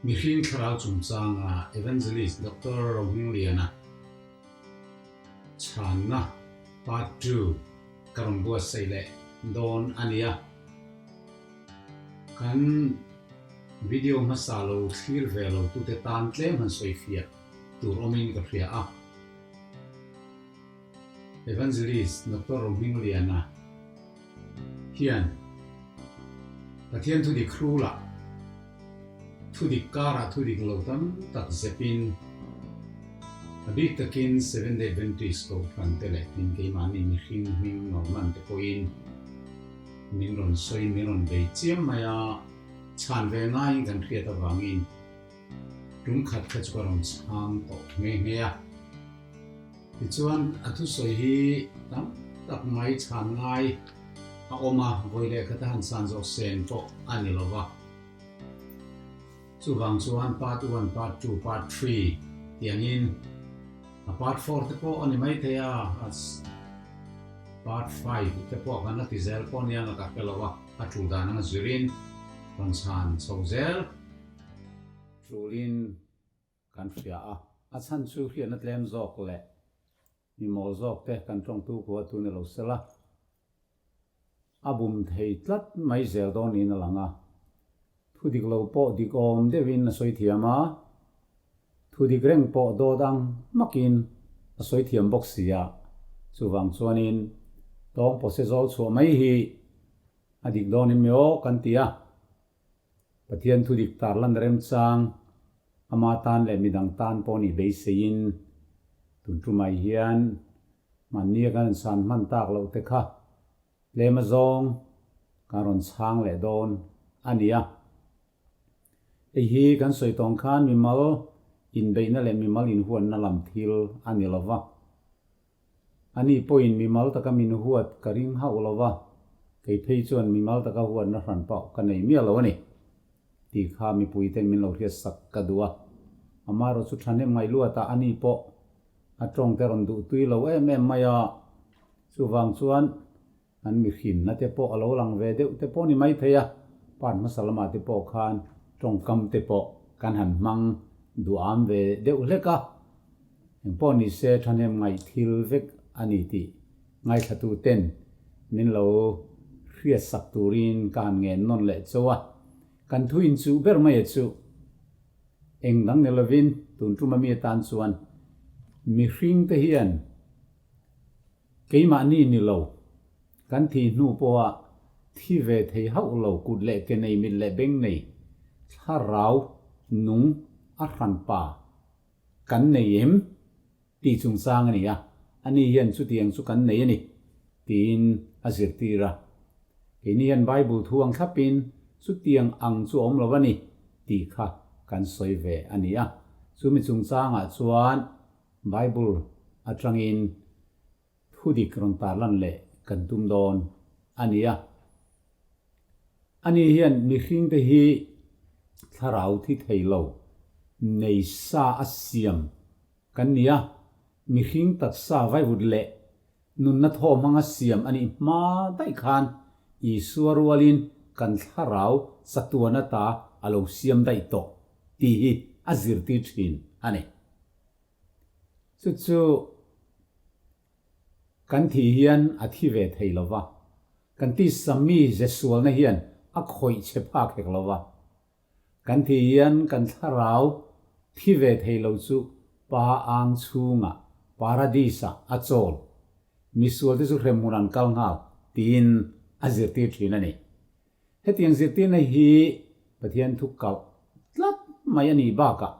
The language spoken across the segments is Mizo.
Mihring thlarau chungchanga Evangelist Doctor Rohmingliana chhanna Part ii ka rawn buatsaih leh dawn a nia. Kan video hmasa lo thlir ve lo tute tan tlem han sawifiah tur awmin ka hria a. Evangelist Doctor Rohmingliana hian Pathian thudik hrulah thudik karah thudik lo tam tak zepin a bik takin Seventh Day Adventist kohhran te leh tin keimahni mihring hming nawrhman te pawhin min rawn sawiin min rawn bei chiam mai a, chhan ve ngaiin kan hriat avangin tum khat kha chu ka rawn chhang tawh nghe nghe a. Tichuan, a thusawi hi tam tak mai chhan ngai a awm a, vawi leh khata han chhan zawh sen pawh a ni lo va. Chuvang chuan part one, part two, part three tiangin a part four te pawh a ni maithei a, part five te pawh kan la ti zel pawh nia nga ka hre lo a, a tul dan anga zirin rawn chhan chho zel tulin Kan hria a, a chhan chu hriatna tlem zawk leh mi mawl zawk te kan tawngtu khua tu ni lo sela, a bum thei tlat mai zel dawn niin a lang a. Thu dik lo pawh dik awm deuhin a sawi thiam a, thu dik reng pawh dawt ang hmakin a sawi thiam bawk si a, chuvang chuanin tawng pawse zawl chhuah mai hi a dik dawnin mi aw kan ti a. Pathian thu dik tar lan remchang ama tan leh midang tan pawh nih beiseiin tun tumah hian mahnia kan insan hman tak loh te kha tlem azawng kan rawn chhang leh dawn a ni a. Hei hi kan sawi tawng khan mimal inbeihna leh mimal inhuanna lam thil a ni lova. Ani pawhin mimal taka min huat ka ring hauh lo va, kei phei chuan mimal taka huatna hran pawh ka nei miah lo a ni, tih kha mipuiten min lo hriat sak ka duh a. Amaherawh chu thahnem ngaihluatah ani pawh a tawngte rawn duh tui lo em em mai a, chuvang chuan An mihrinna te pawh a lo lang ve deuh te pawh ni mai thei a, part hmasa lamah te pawh khan tawngkam te pawh kan han hmang duham ve deuh hlek a, engpawh ni se thahnem ngaih thil vek a ni tih ngaithlatu ten min lo hriat sak turin ka han ngen nawn leh chauh a, kan thu inchuh ber mai a chu eng dang ni lovin tun tum ami atan chuan mihring te hian Keimahni ni lo, kan thih hnu pawha thi ve thei hauh lo kut leh ke nei mit leh beng nei thlarau nung a hranpa kan nei em tih chungchang a ni a, ani hian chutiang chu kan nei a ni tiin a zirtir a. Keini hian Bible thu ang thlapin chutiang ang chu awm lo a ni tih kha kan sawi ve a ni a, chumi chungchangah chuan Bible atangin thu dik rawn tarlan leh kan tum dawn a ni a. Ani hian mihringte hi thlarau thi thei lo nei sa a siam kan ni a, mihring taksa vaivut leh nunna thaw hmanga siam a nih hma daih khan Isua rualin kan thlarau chatuan ata a lo siam daih tawh tih hi a zirtir thin a ni. Chu chu kan thih hian a thi ve thei lo va, kan tisa mi zesualna hian a khawih che phak hek lo va. Kan thih hian kan thlarau thi ve thei lo chu Pa ang chhungah Paradis-ah a chawl. Misualte chu hremhmun an kal nghal tiin a zirtir thin a ni. Hetiang zirtirna hi Pathian thu kalh tlat mai a nih bakah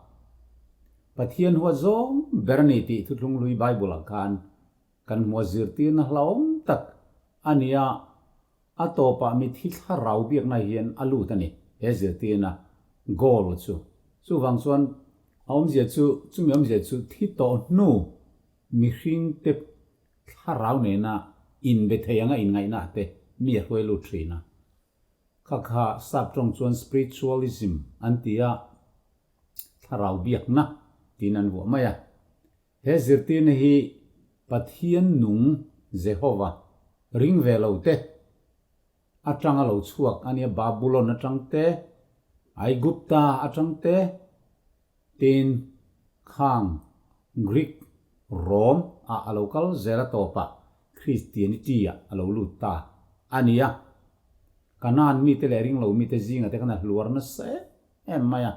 Pathian huat zawng ber a ni tih Thuthlung Hlui Bible-ah khan kan hmu a zirtirna hlauhawm tak a ni a, a tawpah mithi thlarau biakna hian a lut a ni he zirtirna goal chu. Chuvang chuan a awmzia chu chumi awmzia chu thi tawh hnu mihringte Thlarau nena inbe thei anga inngaihna te mi a hruai lut thin a. Kha kha sap tawng chuan spiritualism an ti a, thlarau biakna tiin an vuah mai a. He zirtirna hi Pathian nung Jehova ring ve lo te atanga lo chhuak a nia, Babulon atang te. Aigupta atang te, tin khang Greek, Rome ah a lo kal zel a tawpah Christianity ah a lo lut ta a ni a. Kanaan mite leh ringlo mite zingah te khan a hluar nasa em em mai a.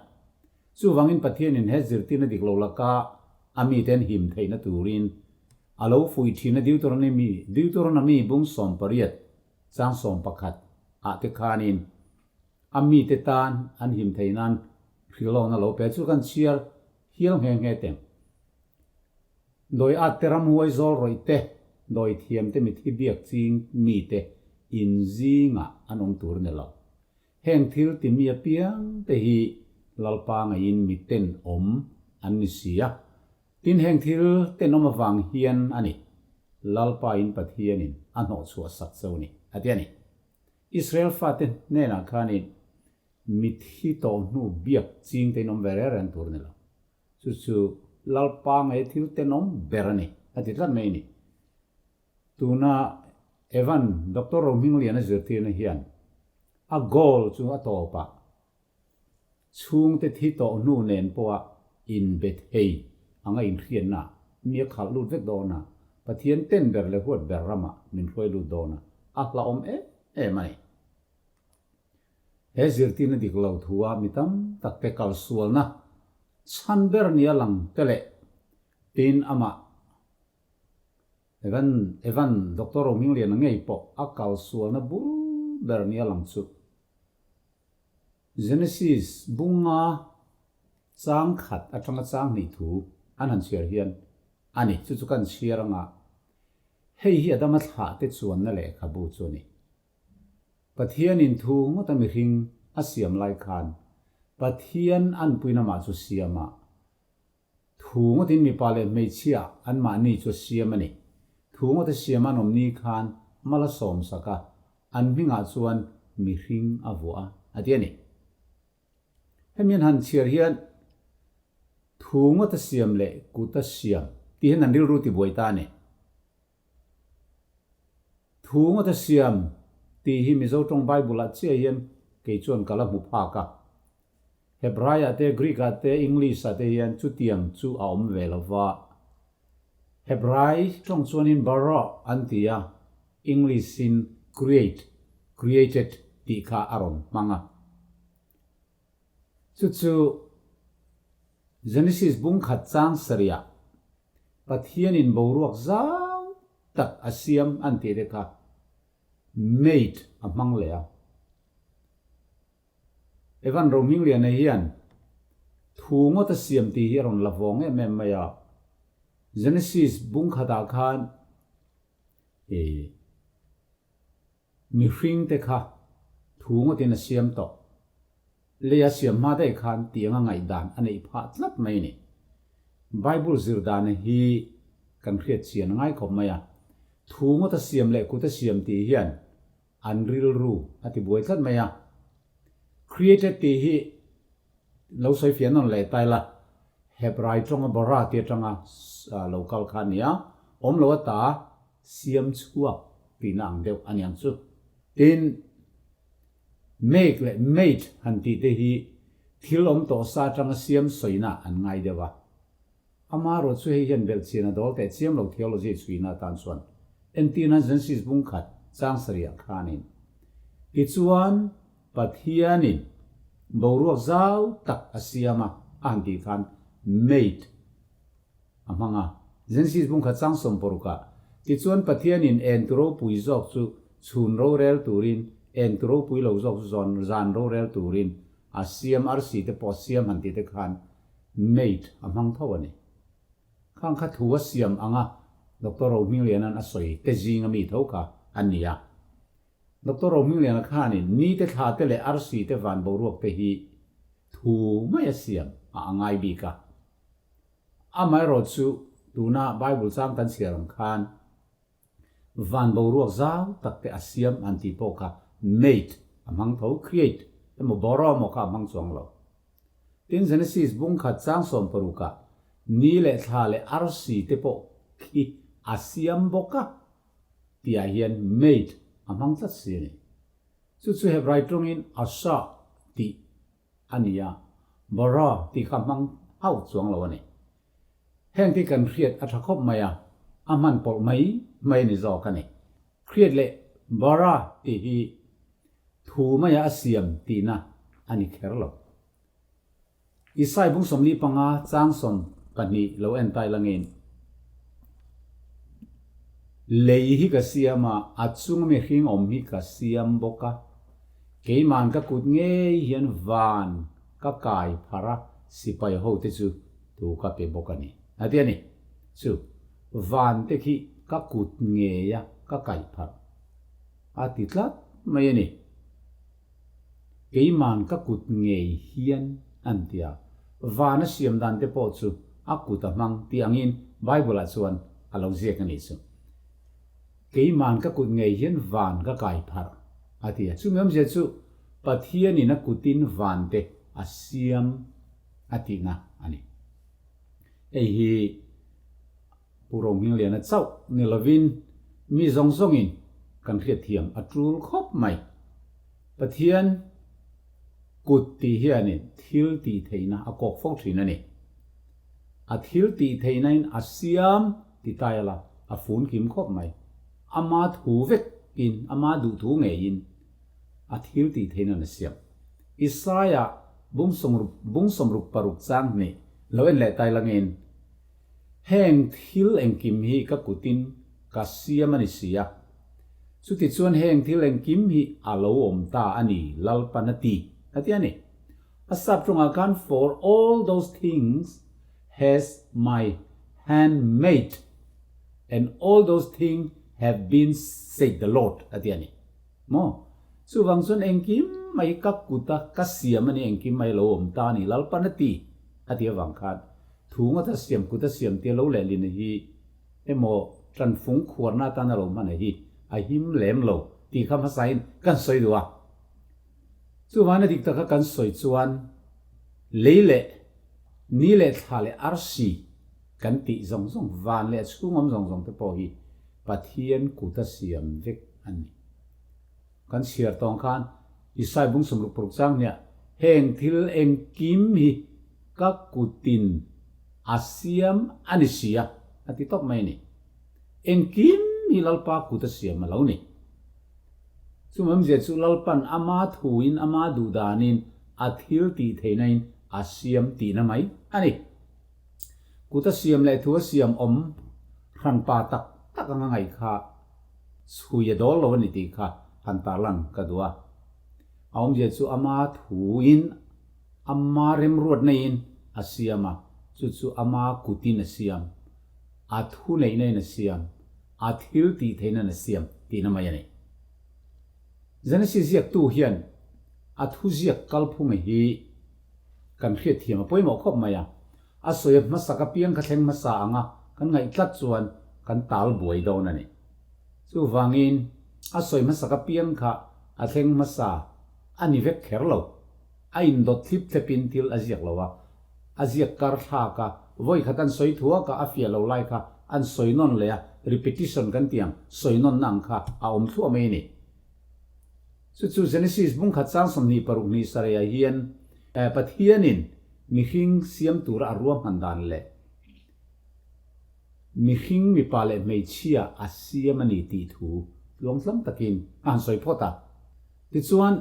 Chuvangin Pathianin he zirtirna dik lo laka a mite an him theihna turin a lo fuih thin a Deuteronomy Deuteronomy bung 18 chang 11 ah te khanin a mite tan an him theih nan hrilhlawkna lo pe chu kan chhiar hial nghe nghe teng. Dawi at te ramhuai zawl rawih te, dawi thiam te mithi biak ching mite in zingah an awm tur a ni lo. Heng thil ti mi apiang te hi Lalpa ngaiin mi tenawm an ni si a. Tin heng thil tenawm avang hian a ni, Lalpa in Pathianin a hnawhchhuah sak cho ni, a ti a ni. Israel fate hnenah khanin mithi tawh hnu biak ching te in awm ve reng reng tur a ni lo. Chu chu Lalpa ngei thil tenawm ber a ni, a ti tlat mai a ni. Tuna Evan Doctor Rohmingliana zirtirna hian a goal chu a tawpah chhungte thi tawh hnu nen pawha inbe thei anga inhriatna mi a khalh lut vek dawn a, Pathian ten ber leh huat ber ramah min hruai lut dawn a, a hlauhawm em em a ni. He zirtirna dik lo thua mi tam takte kalsualna chhan ber nia lang te leh tin amah Evan, Evan, Doctor Rohmingliana ngei pawh a kal sualna bul ber nia lang chu. Genesis bunga chang khat atanga chang hnih thu an han chhiar hian a ni, chu chu kan chhiar anga hei hi Adama thlah te chuanna lehkhabu chu a ni. Pathianin thu ngawta mihring a siam lai khan Pathian anpuina mah chu siam a, Thu ngawtin mipa leh hmeichhia anmahni chu a siam a ni. Thu ngawta siam an awm ni khan mal a sawmsak a, an hmingah chuan mihring a vuah a, a ti a ni. Hemi an han chhiar hian thu ngawta siam leh kuta siam tih hian an rilru tibuai ta a ni. Thu ngawta siam tih hi Mizo tawng Bible-ah chiah hian kei chuan ka la hmu phak a. Hebrai-ah te, Greek-ah te, English-ah te hian chutiang chu a awm ve lo va. Hebrai tawng chuanin bara an ti a, English-in create, created tih kha a rawn hmang a. Chu chu Genesis bung khat chang sarihah Pathianin boruak zau tak a siam an tih te kha made a hmang leh a. Evan Rohmingliana hian thu ngawt a siam tih hi a rawn la vawng em em mai a. Genesis bung khatah khan ih Mihring te kha thu ngawtin a siam tawh. Lei a siam hma daih khan tiang a ngaihdan a neih phah tlat mai a ni. Bible zir dana hi kan hriat chian a ngai khawp mai a. Thu ngawt a siam leh kut a siam tih hian an rilru a ti buai tlat mai a. Created tih hi lo sawi fiah nawn leh ta ila, Hebrai tawnga bara ti atanga lo kal kha a ni a, awm lo ata siam chhuak tihna ang deuh a niang chu. Tin, make leh made han tih te hi thil awm tawh sa atanga siam sawina an ngai deuh a. Amaherawh chu hei hian belhchian a dawl teh chiam lo theology chhuina atan chuan entirna Genesis bung khat chang sarih khanin tichuan Pathianin boruak zau tak a siam a a han tih khan made a hmang a. Genesis bung khat chang 16 ah tichuan Pathianin en tu ropui zawk chu chhun rorel turin en tu ropui lo zawk chu zawn zan rorel turin a siam arsi te pawh a siam han tih te khan Mate a hmang tho a ni. Khang kha thu a siam anga Doctor Rohmingliana'n a sawi te zinga mi tho kha a ni a. Doctor Rohmingliana khanin ni te thla te leh arsi te van boruak te hi thu mai a siam a a ngai bik a. Amaherawh chu tuna Bible chang kan chhiar ang khan Van boruak zau tak te a siam an tih pawh kha made a hmang tho, create emaw borrow emaw kha a hmang chuang lo. Tin, Genesis bung khat chang 16 ah ni leh thla leh arsi te pawh khi a siam bawk a tihah hian made a hmang tlat si a ni. Chu chu Hebrai tawngin asha tih. a ni a, bara tih kha hmang hauh chuang lo a ni. Heng te kan hriat a tha khawp mai a, a hman pawlh mai mai a ni zawk a ni. Hriat leh bara tih hi thu maia a siam tihna a ni kher lo. Isai bung 45 chang 12 lo en tai langin, Lei hi ka siam a, a chunga mihring awm hi ka siam bawk a, keiman ka kut ngei hian van ka kai pharh a, sipai hote chu tu ka pe bawk a ni. A ti a ni. Chu, van te khi ka kut ngei a ka kaih pharh a ti tlat mai a ni. Keiman ka kut ngei hian an ti a, van a siam dan te pawh chu a kut a hmang tih angin Bible ah chuan a lo ziak a nih chu. Keiman ka kut ngei hian van ka kai pharh a ti a. Chumi awmzia chu Pathianin a kutin van te a siam a tihna a ni. Hei hi Pu Rohmingliana chauh ni lovin mi zawng zawngin kan hriatthiam a tul khawp mai. Pathian kut tih hianin thil tih theihna a kawk fo thin a ni. A thil tih theihnain a siam ti tai ala a fun kim khawp mai. Ama thu vekin, ama duh thu ngeiin a thil tih theihnain a siam. Isaiah bung 66 chang hnih lo en leh tai langin, Heng thil engkim hi ka kutin ka siam a ni si a. Chutichuan heng thil engkim hi a lo awm ta a ni, Lalpan a ti, a ti a ni. A sap tawngah khan For all those things has my hand made, and all those things have been, said the Lord, a ti a ni. Maw? Chuvang chuan engkim mai ka kuta ka siam a ni, engkim mai lo awm ta a ni, Lalpan a ti, a ti avang khan thu ngawta siam kuta siam tia lo lehlin hi emaw tanfung khuarna atana lo hman hi a him lem lo tih kha hmasain kan sawi duh a. Chuvangin a dik taka kan sawi chuan lei leh ni leh thla leh arsi kan tih zawng zawng, van leh a chhung awm zawng zawng te pawh hi Pathian kuta siam vek a ni. Kan chhiar tawng khan Isai bung 66 chang hniah heng thil engkim hi ka kutin a siam a ni si a, a ti tawp mai a ni. Engkim hi Lalpa kut a siam a lo ni. Chumi awmzia chu Lalpan ama thuin ama duhdanin a thil tih theihnain a siam tihna mai a ni. Kut a siam leh thu a siam awm hranpa tak tak anga ngaih kha chhui a dawl lo a ni tih kha han tarlan ka duh a. A awmzia chu ama thuin ama remruatnaiin a siam a, chu chu ama kutin a siam, a thu neihnain a siam, a thil tih theihnain a siam tihna mai a ni. Genesis ziaktu hian a thuziak kalphunga hi Kan hriatthiam a pawimawh khawp mai a, a sawi a hmasak apiang kha thleng hmasa anga kan ngaih tlat chuan kan tal buai dawn a ni. Chuvangin a sawi hmasak apiang kha a thleng hmasa a ni vek kher lo. A indawt thlip thlepin thil a ziak lo a, a ziak kar thlak a, vawi khat an sawi thuak a, a fiah lo lai kha an sawi nawn leh a, repetition kan tih ang, sawi nawnna ang kha a awm thluah mai a ni. Chu chu Genesis bung khat chang 26 ni sarei hian Pathianin mihring siam tura a ruahman dan leh mihring mipa leh hmeichhia a siam a ni tih thu tluangtlam takin a han sawi phawt a. Tichuan,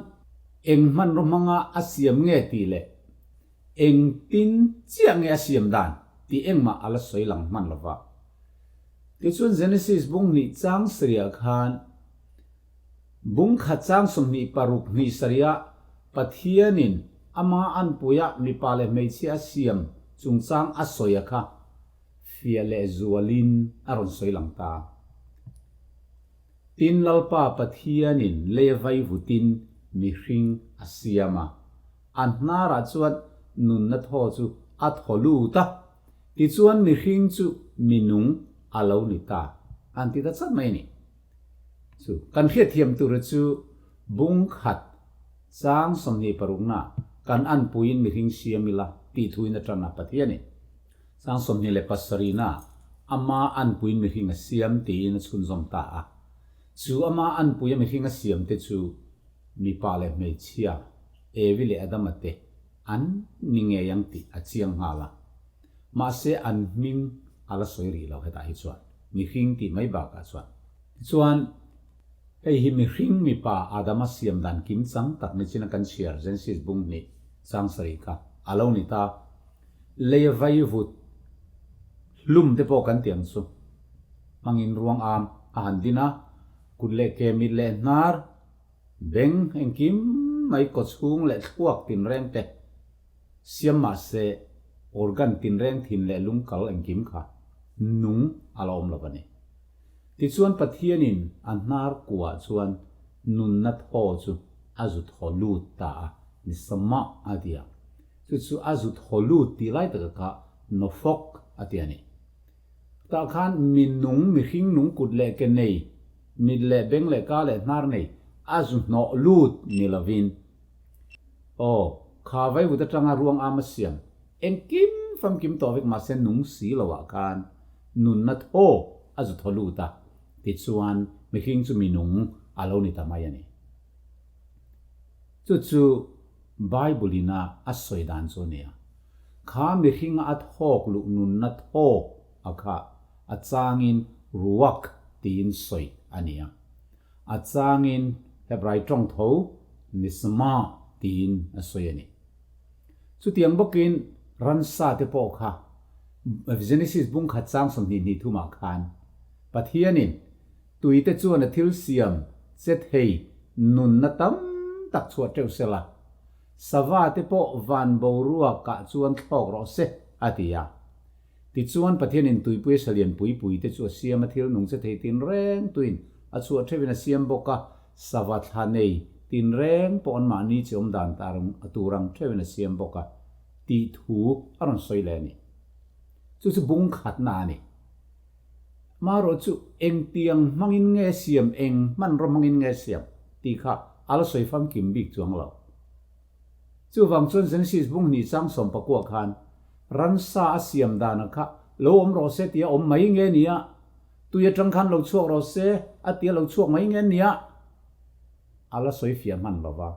eng hmanraw hmanga a siam nge tih leh engtin chiah nge a siam dan tih engmah a la sawi lang hman lo va. Tichuan Genesis bung hnih chang sarih khan Bung khat chang 26 hnih sarih Pathianin ama anpuia mipa leh hmeichhia a siam chungchang a sawi a kha fiah leh zualin a rawn sawi lang ta. Tin Lalpa Pathianin lei vai vutin mihring a siam a, a hnarah chuan nunna thaw chu a thaw lut a, tichuan mihring chu minung a lo ni ta, an ti ta chat mai a ni. Chu kan hriatthiam tura chu bung khat chang 26 na kan anpuiin mihring siam ila tih thuin a tan a Pathianin chang 27 na ama anpuiin mihring a siam tiin a chhunzawm ta a. Chu ama anpuia mihring a siam te chu mipa leh hmeichhia Evi leh Adama te. An ni ngei ang tih a chiang nghal a. Mahse an hming a la sawi rih lo hetah hi chuan mihring tih mai bakah chuan. Tichuan, hei hi mihring mipa Adama siam dan kim chang tak ni chin a kan chhiar Genesis bung hnih chang sarih kha a lo ni ta. Lei a vai vut hlum te pawh kan ti ang chu. Hmangin ruang am a han din a, kut leh ke mit leh hnar, Beng engkim mai kawchhung leh thluak tinreng te siam mah se organ tinreng thin leh lungkal engkim kha nung a la awm lo a ni. Tichuan Pathianin a hnar kuah chuan nunna thaw chu a zu thaw lut ta a, Nisamah a ti a. Chu chu a zu thaw lut tih lai taka kha Nofok a ti a ni. Tah khan mi nung, mihring nung kut leh ke nei, mit leh beng leh ka leh hnar nei a zu hnawh lut ni lovin, aw, kha vaivut atanga ruang am a siam, engkim famkim tawh vek mahse nung si loah khan nunna thaw a zu thaw lut a, tichuan mihring chu mi nung a lo ni ta mai a ni. Chu chu Bible ina a sawi dan chu a ni a. Kha mihringa a thawk luh nunna thawk a kha a changin ruak tiin sawi a ni a. A changin Hebrai tawng tho nishma tiin a sawi a ni. Chutiang bawkin ransa te pawh kha Genesis bung khat chang 20 hnih thumah khan Pathianin Tuite chuan a thil siam che thei nunna tam tak chhuah teuh se la, sava te pawh van boruak ah chuan thlawk rawh se, a ti a. Tichuan Pathianin tuipui a salian pui pui te chu a siam a thil nung che thei tinreng tuin a chhuah theuhin a siam bawk a, sava thla nei tinreng pawh anmahni chi awm dan tur ang theuhin a siam bawk a, tih thu a rawn sawi leh a ni. Chu chu bung khatna a ni. Marawh chu engtiang hmangin nge siam, eng hmanraw hmangin nge siam tih kha a la sawi famkim bik chuang lo. Chuvang chuan Genesis bung hnih chang 14 khan ransa a siam dana kha lo awm rawh se tia awm mai nge nia, tui atang khan lo chhuak rawh se a tia lo chhuak mai nge nia a la sawi fiah hman lo va.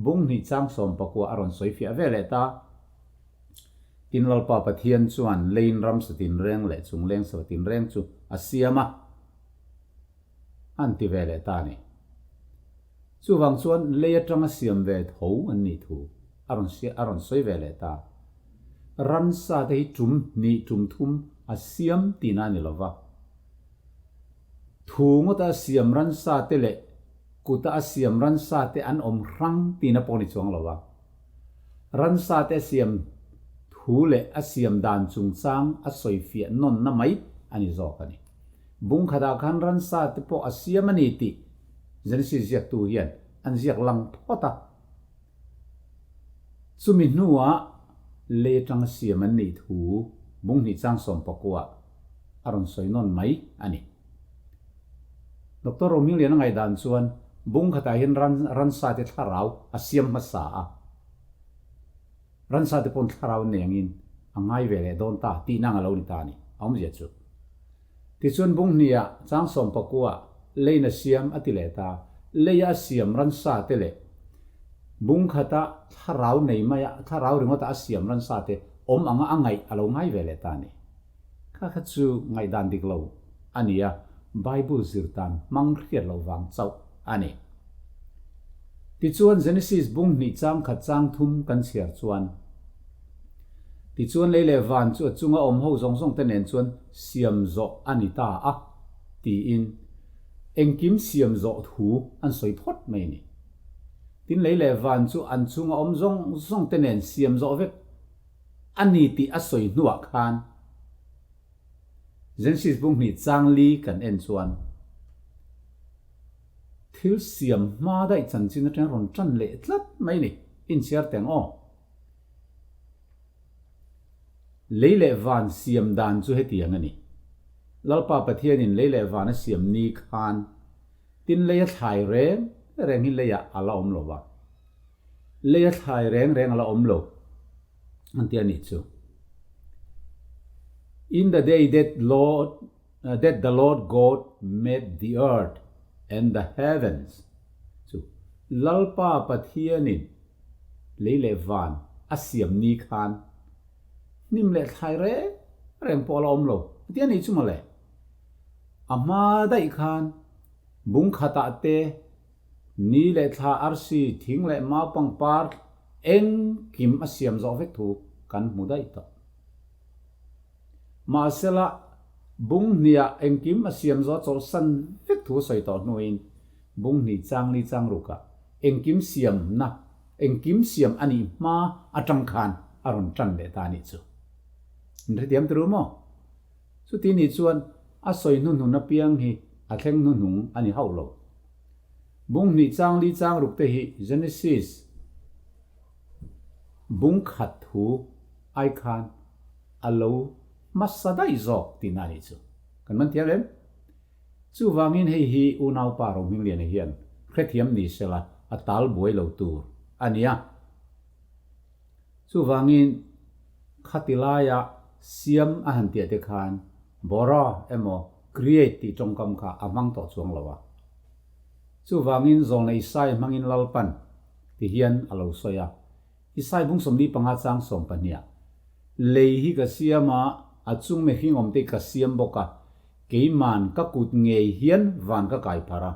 Bung hnih chang 19 a rawn sawi fiah ve leh ta. Tin Lalpa Pathian chuan leiin ramsa tinreng leh chungleng sava tinreng chu a siam a, an ti ve leh ta a ni. Chuvang chuan lei atanga siam ve tho an nih thu a rawn a rawn sawi ve leh ta. Ramsa te hi tum hnih tum thum a siam tihna a ni lova. Thu ngawta a siam ransa te leh kuta a siam ransa te an awm hrang tihna pawh a ni chuang lova. Ransa te a siam thu leh a siam dan chungchang a sawifiah nawnna mai a ni zawk a ni. Bung khatah khan ransa te pawh a siam a ni tih Genesis ziaktu hian an ziak lang phawt a. Chumi hnuah lei atanga siam an nih thu bung hnih chang 19 a rawn sawi nawn mai a ni. Doctor Romilian a ngaihdan chuan bung khatah hian ransa te thlarau a siam hmasa a, ransa te pawn thlarau nengin a ngai ve leh dawn ta tih nang a lo ni ta a ni, a awmzia chu. Tichuan bung hniah chang 19 leiin a siam a ti leh ta, leia a siam ransa te leh bung khata thlarau nei maia thlarau ringawta a siam ransa te awm anga a ngaih a lo ngai ve leh ta a ni. Kha kha chu ngaihdan dik lo a ni a, Bible zir tan hmang hriat loh vang chauh a ni. Tichuan Genesis bung hnih chang khat chang thum kan chhiar chuan, Tichuan lei leh van chu a chunga awm ho zawng zawng te nen chuan siam zawh a ni ta a, tiin engkim siam zawh thu an sawi phawt mai a ni. Tin lei leh van chu an chunga awm zawng zawng te nen siam zawh vek A ni tih a sawi hnuah khan Genesis bung hnih chang li kan en chuan thil siam hma daih chanchin atang rawn tan leh tlat mai ni, inchhiar teng aw. Lei leh van siam dan chu hetiang a ni. Lalpa Pathianin lei leh van a siam ni khan tin lei a thlai reng reng hi leiah a la awm lo va. Lei a thlai reng reng a la awm lo an ti a nih chu. In the day that Lord that the Lord God made the earth and the heavens chu Lalpa Pathianin lei leh van a siam ni khan hnim leh thlai reng reng pawh a la awm lo a ti a nih chu mawle. A hma daih khan bung khatah te ni leh thla arsi thing leh mau pangpar engkim a siam zawh vek thu kan hmu daih tawh. Mahsela, bung hniah engkim a siam zawh chawlhsan vek thu a sawi tawh hnuin bung hnih chang li chang rukah engkim siamna, engkim siam a nih hma atang khan a rawn tan leh ta a nih chu. In hrethiam turu maw? Chuti nih chuan a sawi hnuhnun apiang hi a thleng hnuhnung a ni hauh lo. Bung hnih chang li chang ruk te hi Genesis bung khat thu ai khan a lo hmasa daih zawk tihna a nih chu. Kan man thiam em? Chuvangin hei hi unaupa Rohmingliana hian hrethiam ni sela a tal buai lo tur a nia. Chuvangin khati laia siam a han tiah te khan bora emaw create tih tawngkam kha a hmang tawh chuang lo a. Chuvangin zawlna Isai hmangin Lalpan ti hian a lo sawi a. Isai bung 45 chang 12 ah, Lei hi ka siam a, a chung mihring awm te ka siam bawk a, keiman ka kut ngei hian van ka kai pharh a,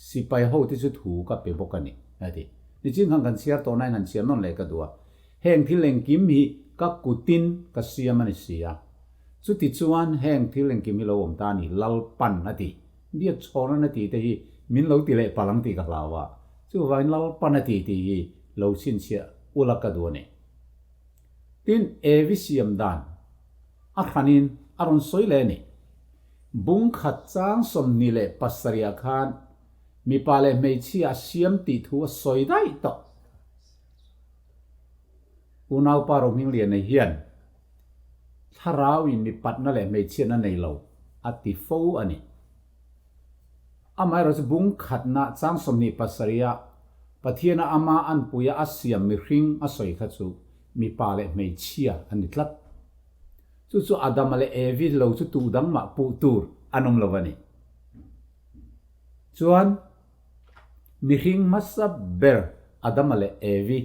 sipai ho te chu thu ka pe bawk a ni, a ti. Nichin khan kan chhiar tawh nain han chhiar nawn leh ka duh a, heng thil engkim hi ka kutin ka siam a ni si a. Chuti chuan heng thil engkim hi lo awm ta a ni, Lalpan a ti. Biak chhawrna na tih te hi min lo ti leh palh ang tih ka hlau a, chuvangin Lalpan a ti tih hi lo chhinchhiah ula ka duh a ni. Tin, Evi siam dan a hranin a rawn sawi leh a ni. Bung khat chang 27 ah khan mipa leh hmeichhia a siam tih thu a sawi daih tawh. Unaupa Rohmingliana hian Thlarauin mipatna leh hmeichhiatna nei lo a ti fo a ni. Amaherawhchu bung khatna chang 27 ah Pathiana ama anpuia a siam mihring a sawi kha chu mipa leh hmeichhia a ni tlat. Chu chu Adama leh Evi lo chu tuh dang mah puh tur an awm lo a ni. Chuan mihring hmasa ber Adama leh Evi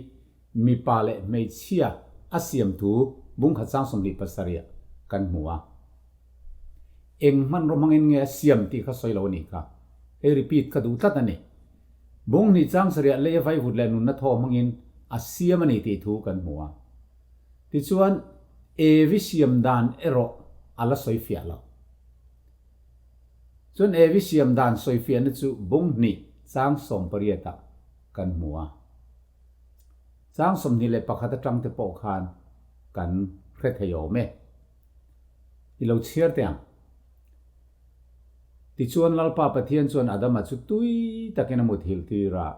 mipa leh hmeichhia a siam thu bungkhat chang 27 ah kan hmu a. Eng hmanraw hmangin nge a siam tih kha sawi lo a nih kha. Hei repeat ka duh tlat a ni. Bung hnih chang sarih ah lei a vaivut leh nunna thaw hmangin a siam a ni tih thu kan hmu a. Tichuan, Evi siam dan erawh a la sawi fiah lo. Chuan Evi siam dan sawi fiahna chu bung hnih chang 18 ah kan hmu a. Chang 21 atang te pawh khan kan hre thei awm e. I lo chhiar teh ang. Tichuan Lalpa Pathian chuan Adama chu tui takin a muthilh tir a.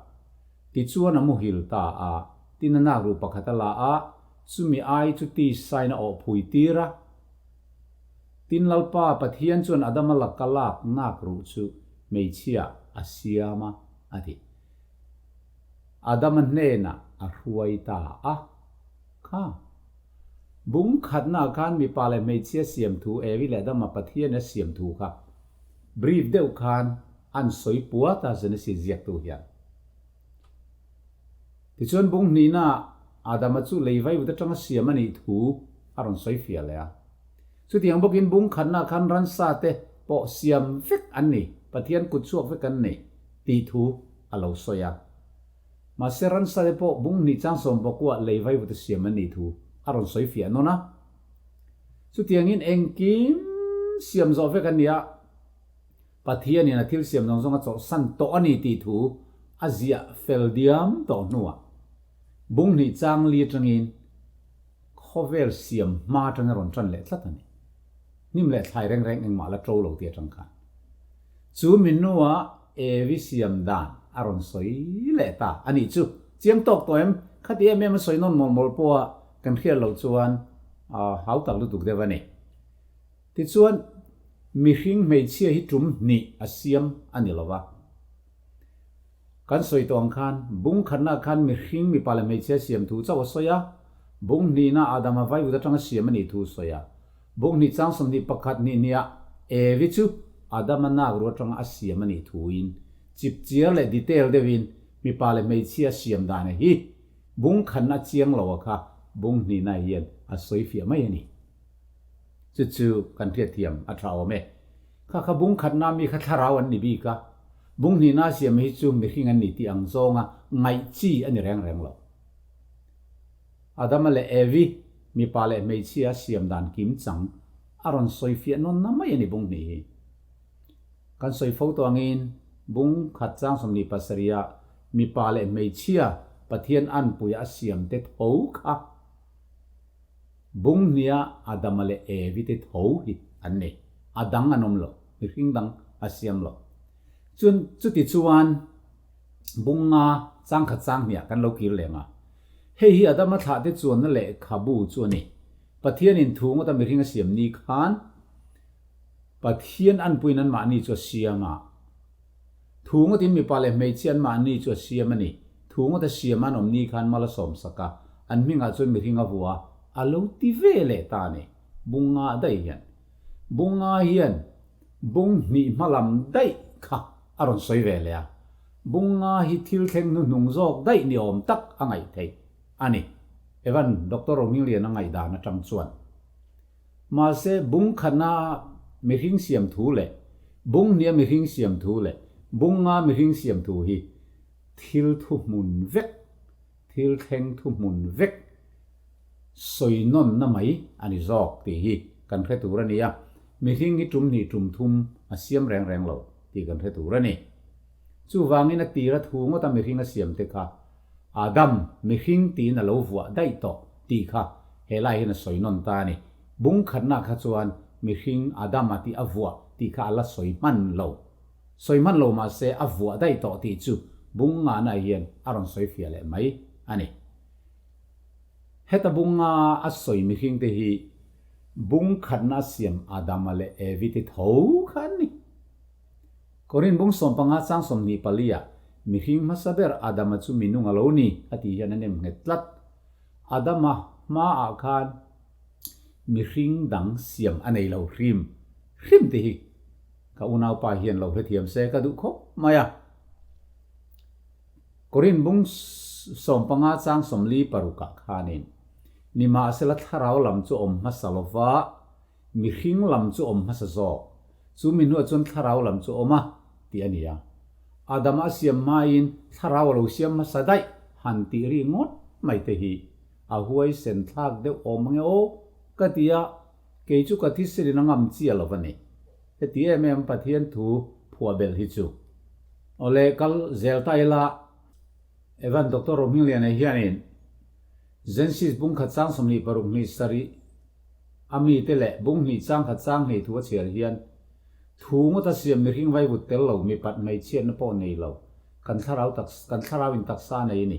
Tichuan a muhil ta a, tin a nak ruh pakhat a la a, chumi ai chu tisain a awhphui tir a. Tin Lalpa Pathian chuan Adama laka lak nak ruh chu hmeichhia a siam a, a ti. Adama hnenah a hruai ta a. Kha. Bung khatnaah khan mipa leh hmeichhia siam thu Evi leh Adama Pathian a siam thu kha brief deuh khan an sawi puat a Genesis ziaktu hian. Tichuan bung hnihnaah Adama chu lei vaivut atanga siam a nih thu a rawn sawi fiah leh a. Chutiang bawkin bung khatnaah khan ransa te pawh siam vek an ni, Pathian kut chhuak vek an ni tih thu a lo sawi a. Mahse ransa te pawh bung hnih chang 19 ah lei vaivut a siam an nih thu a rawn sawi fiah nawn a. Chutiangin engkim siam zawh vek an ni a, Pathianin a thil siam zawng zawng a chawlhsan tawh a ni tih thu a ziah fel diam tawh hnuah bung hnih chang li atangin khawvel siam hma atanga rawn tan leh tlat a ni. Hnim leh thlai reng reng engmah la to lo tih atang khan. Chu mi hnuah Evi siam dan a rawn sawi leh ta a nih chu. Chiang tawk tawh em? Khati em em a sawi nawn mawl mawl pawha kan hriat loh chuan hau tak lutuk deuh a ni. Tichuan, mihring hmeichhia hi tum hnih a siam a ni lo va. Kan sawi tawh ang khan, bung khatnaah khan mihring mipa leh hmeichhia siam thu chauh a sawi a, bung hnihna Adama vaivut atanga siam a nih thu a sawi a. Bung hnih chang 21 hnih hniah Evi chu Adama nak ru atanga a siam a nih thuin chipchiar leh detail deuhin mipa leh hmeichhia siam dan hi. Bung khatna chiang lo a kha bung hnihna hian a sawi fiah mai a ni. Chu chu kan hriatthiam a tha awm e. Kha kha bung khatna mi kha thlarau an ni bik a, bung hnihna siam hi chu mihring an ni tih ang zawnga ngaih chi a ni reng reng lo. Adama leh Evi, mipa leh hmeichhia siam dan kim chang a rawn sawi fiah nawn na mai a ni bung hnih hi. Kan sawi fo tawh angin bung khat chang 27 ah mipa leh hmeichhia Pathian anpuia a siam te tho kha bung hniha Adama leh Evi te tho hi an ni. A dang an awm lo, mihring dang a siam lo. Chuan chuti chuan bung nga chang khat chang hniah kan lo kir leng a. Hei hi Adama thlah te chuanna lehkhabu chu a ni. Pathianin thu ngawta mihring a siam ni khan Pathian anpuiin anmahni chu a siam a. Thu ngawtin mipa leh hmeichhia anmahni chu a siam a ni. Thu ngawta siam an awm ni khan mal a sawmsak a, an hmingah chuan mihring a vua a lo ti ve leh ta a ni. Bung nga daih hian. Bung nga hian bung hnih hma lam daih kha a rawn sawi ve leh a. Bung nga hi thil thleng hnuhnung zawk daih ni awm tak a ngaih theih a ni. Evan Doctor Rohmingliana ngaihdan atang chuan. Mahse, bung khatna mihring siam thu leh bung hnia mihring siam thu leh bung nga mihring siam thu hi thil thuhmun vek, thil thleng thuhmun vek sawi nawnna mai a ni zawk tih hi kan hre tur a ni a. Mihring hi tum hnih tum thum a siam reng reng lo tih kan hre tur a ni. Chuvangin a tira thu ngawta mihring a siam te kha Adam, mihring tiin a lo vuah daih tawh tih kha he lai hian a sawi nawn ta a ni. Bung khatna kha chuan mihring Adam a tih a vuah tih kha a la sawi hman lo. Sawi hman lo mah se a vuah daih tawh tih chu bung ngahna hian a rawn sawi fiah leh mai a ni. Heta bunga a sawi mihring te hi bung khatna a siam Adama leh Evi te tho kha an ni. Korin bung 15 chang 24 ah, Mihring hmasa ber Adama chu minung a lo ni, a tih hian a nem nghet tlat. Adama hmaah khan mihring dang siam a nei lo hrim hrim te hi ka unaupa hian lo hrethiam se ka duh khawp mai a. Korin bung 15 chang 46 ah khanin, Nimahsela thlarau lam chu awm hmasa lova, Mihring lam chu awm hmasa zawk. Chu mi hnuah chuan thlarau lam chu awm a, tih a ni a. Adama a siam hmain thlarau a lo siam hmasa daih han tih ri ngawt mai te hi a huaisen thlak deuh awm ange aw ka ti a, kei chu ka thiselin a ngam chiah lo va ni. Heti em em Pathian thu phuah belh hi chu. Awle kal zel ta ila Evan Doctor Rohmingliana hianin Genesis bung khat chang 26 hnih sarih A mite leh bung hnih chang khat chang hnih thu a chhiar hian thu ngawt a siam mihring vaivut tel lo mipat hmeichhiatna pawh nei lo kan thlarau tak kan thlarau in taksa nei a ni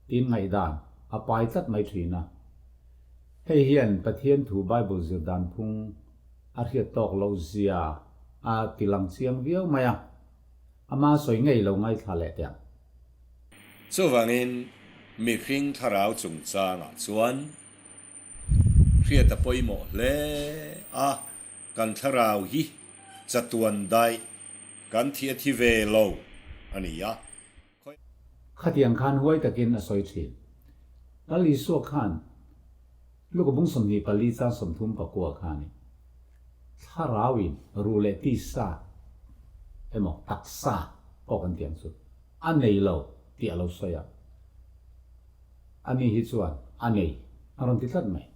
tiin ngaihdan a pai tlat mai thin a. Hei hian Pathian thu Bible zir dan phung a hriat tawk loh zia a ti lang chiang viau mai a, ama sawi ngei lo ngaithla leh teh ang. Chuvangin mihring thlarau chungchangah chuan Hriat a pawimawh hle a, kan thlarau hi chatuan daih kan thi a thi ve lo a ni a. Khatiang khan huai takin a sawi thin. Lal Isua khan Luka bung 24 chang 34 khanin thlarauin ru leh tisa emaw taksa pawh kan tih ang chu a nei lo tih a lo sawi a. Ani hi chuan a nei a rawn ti tlat mai.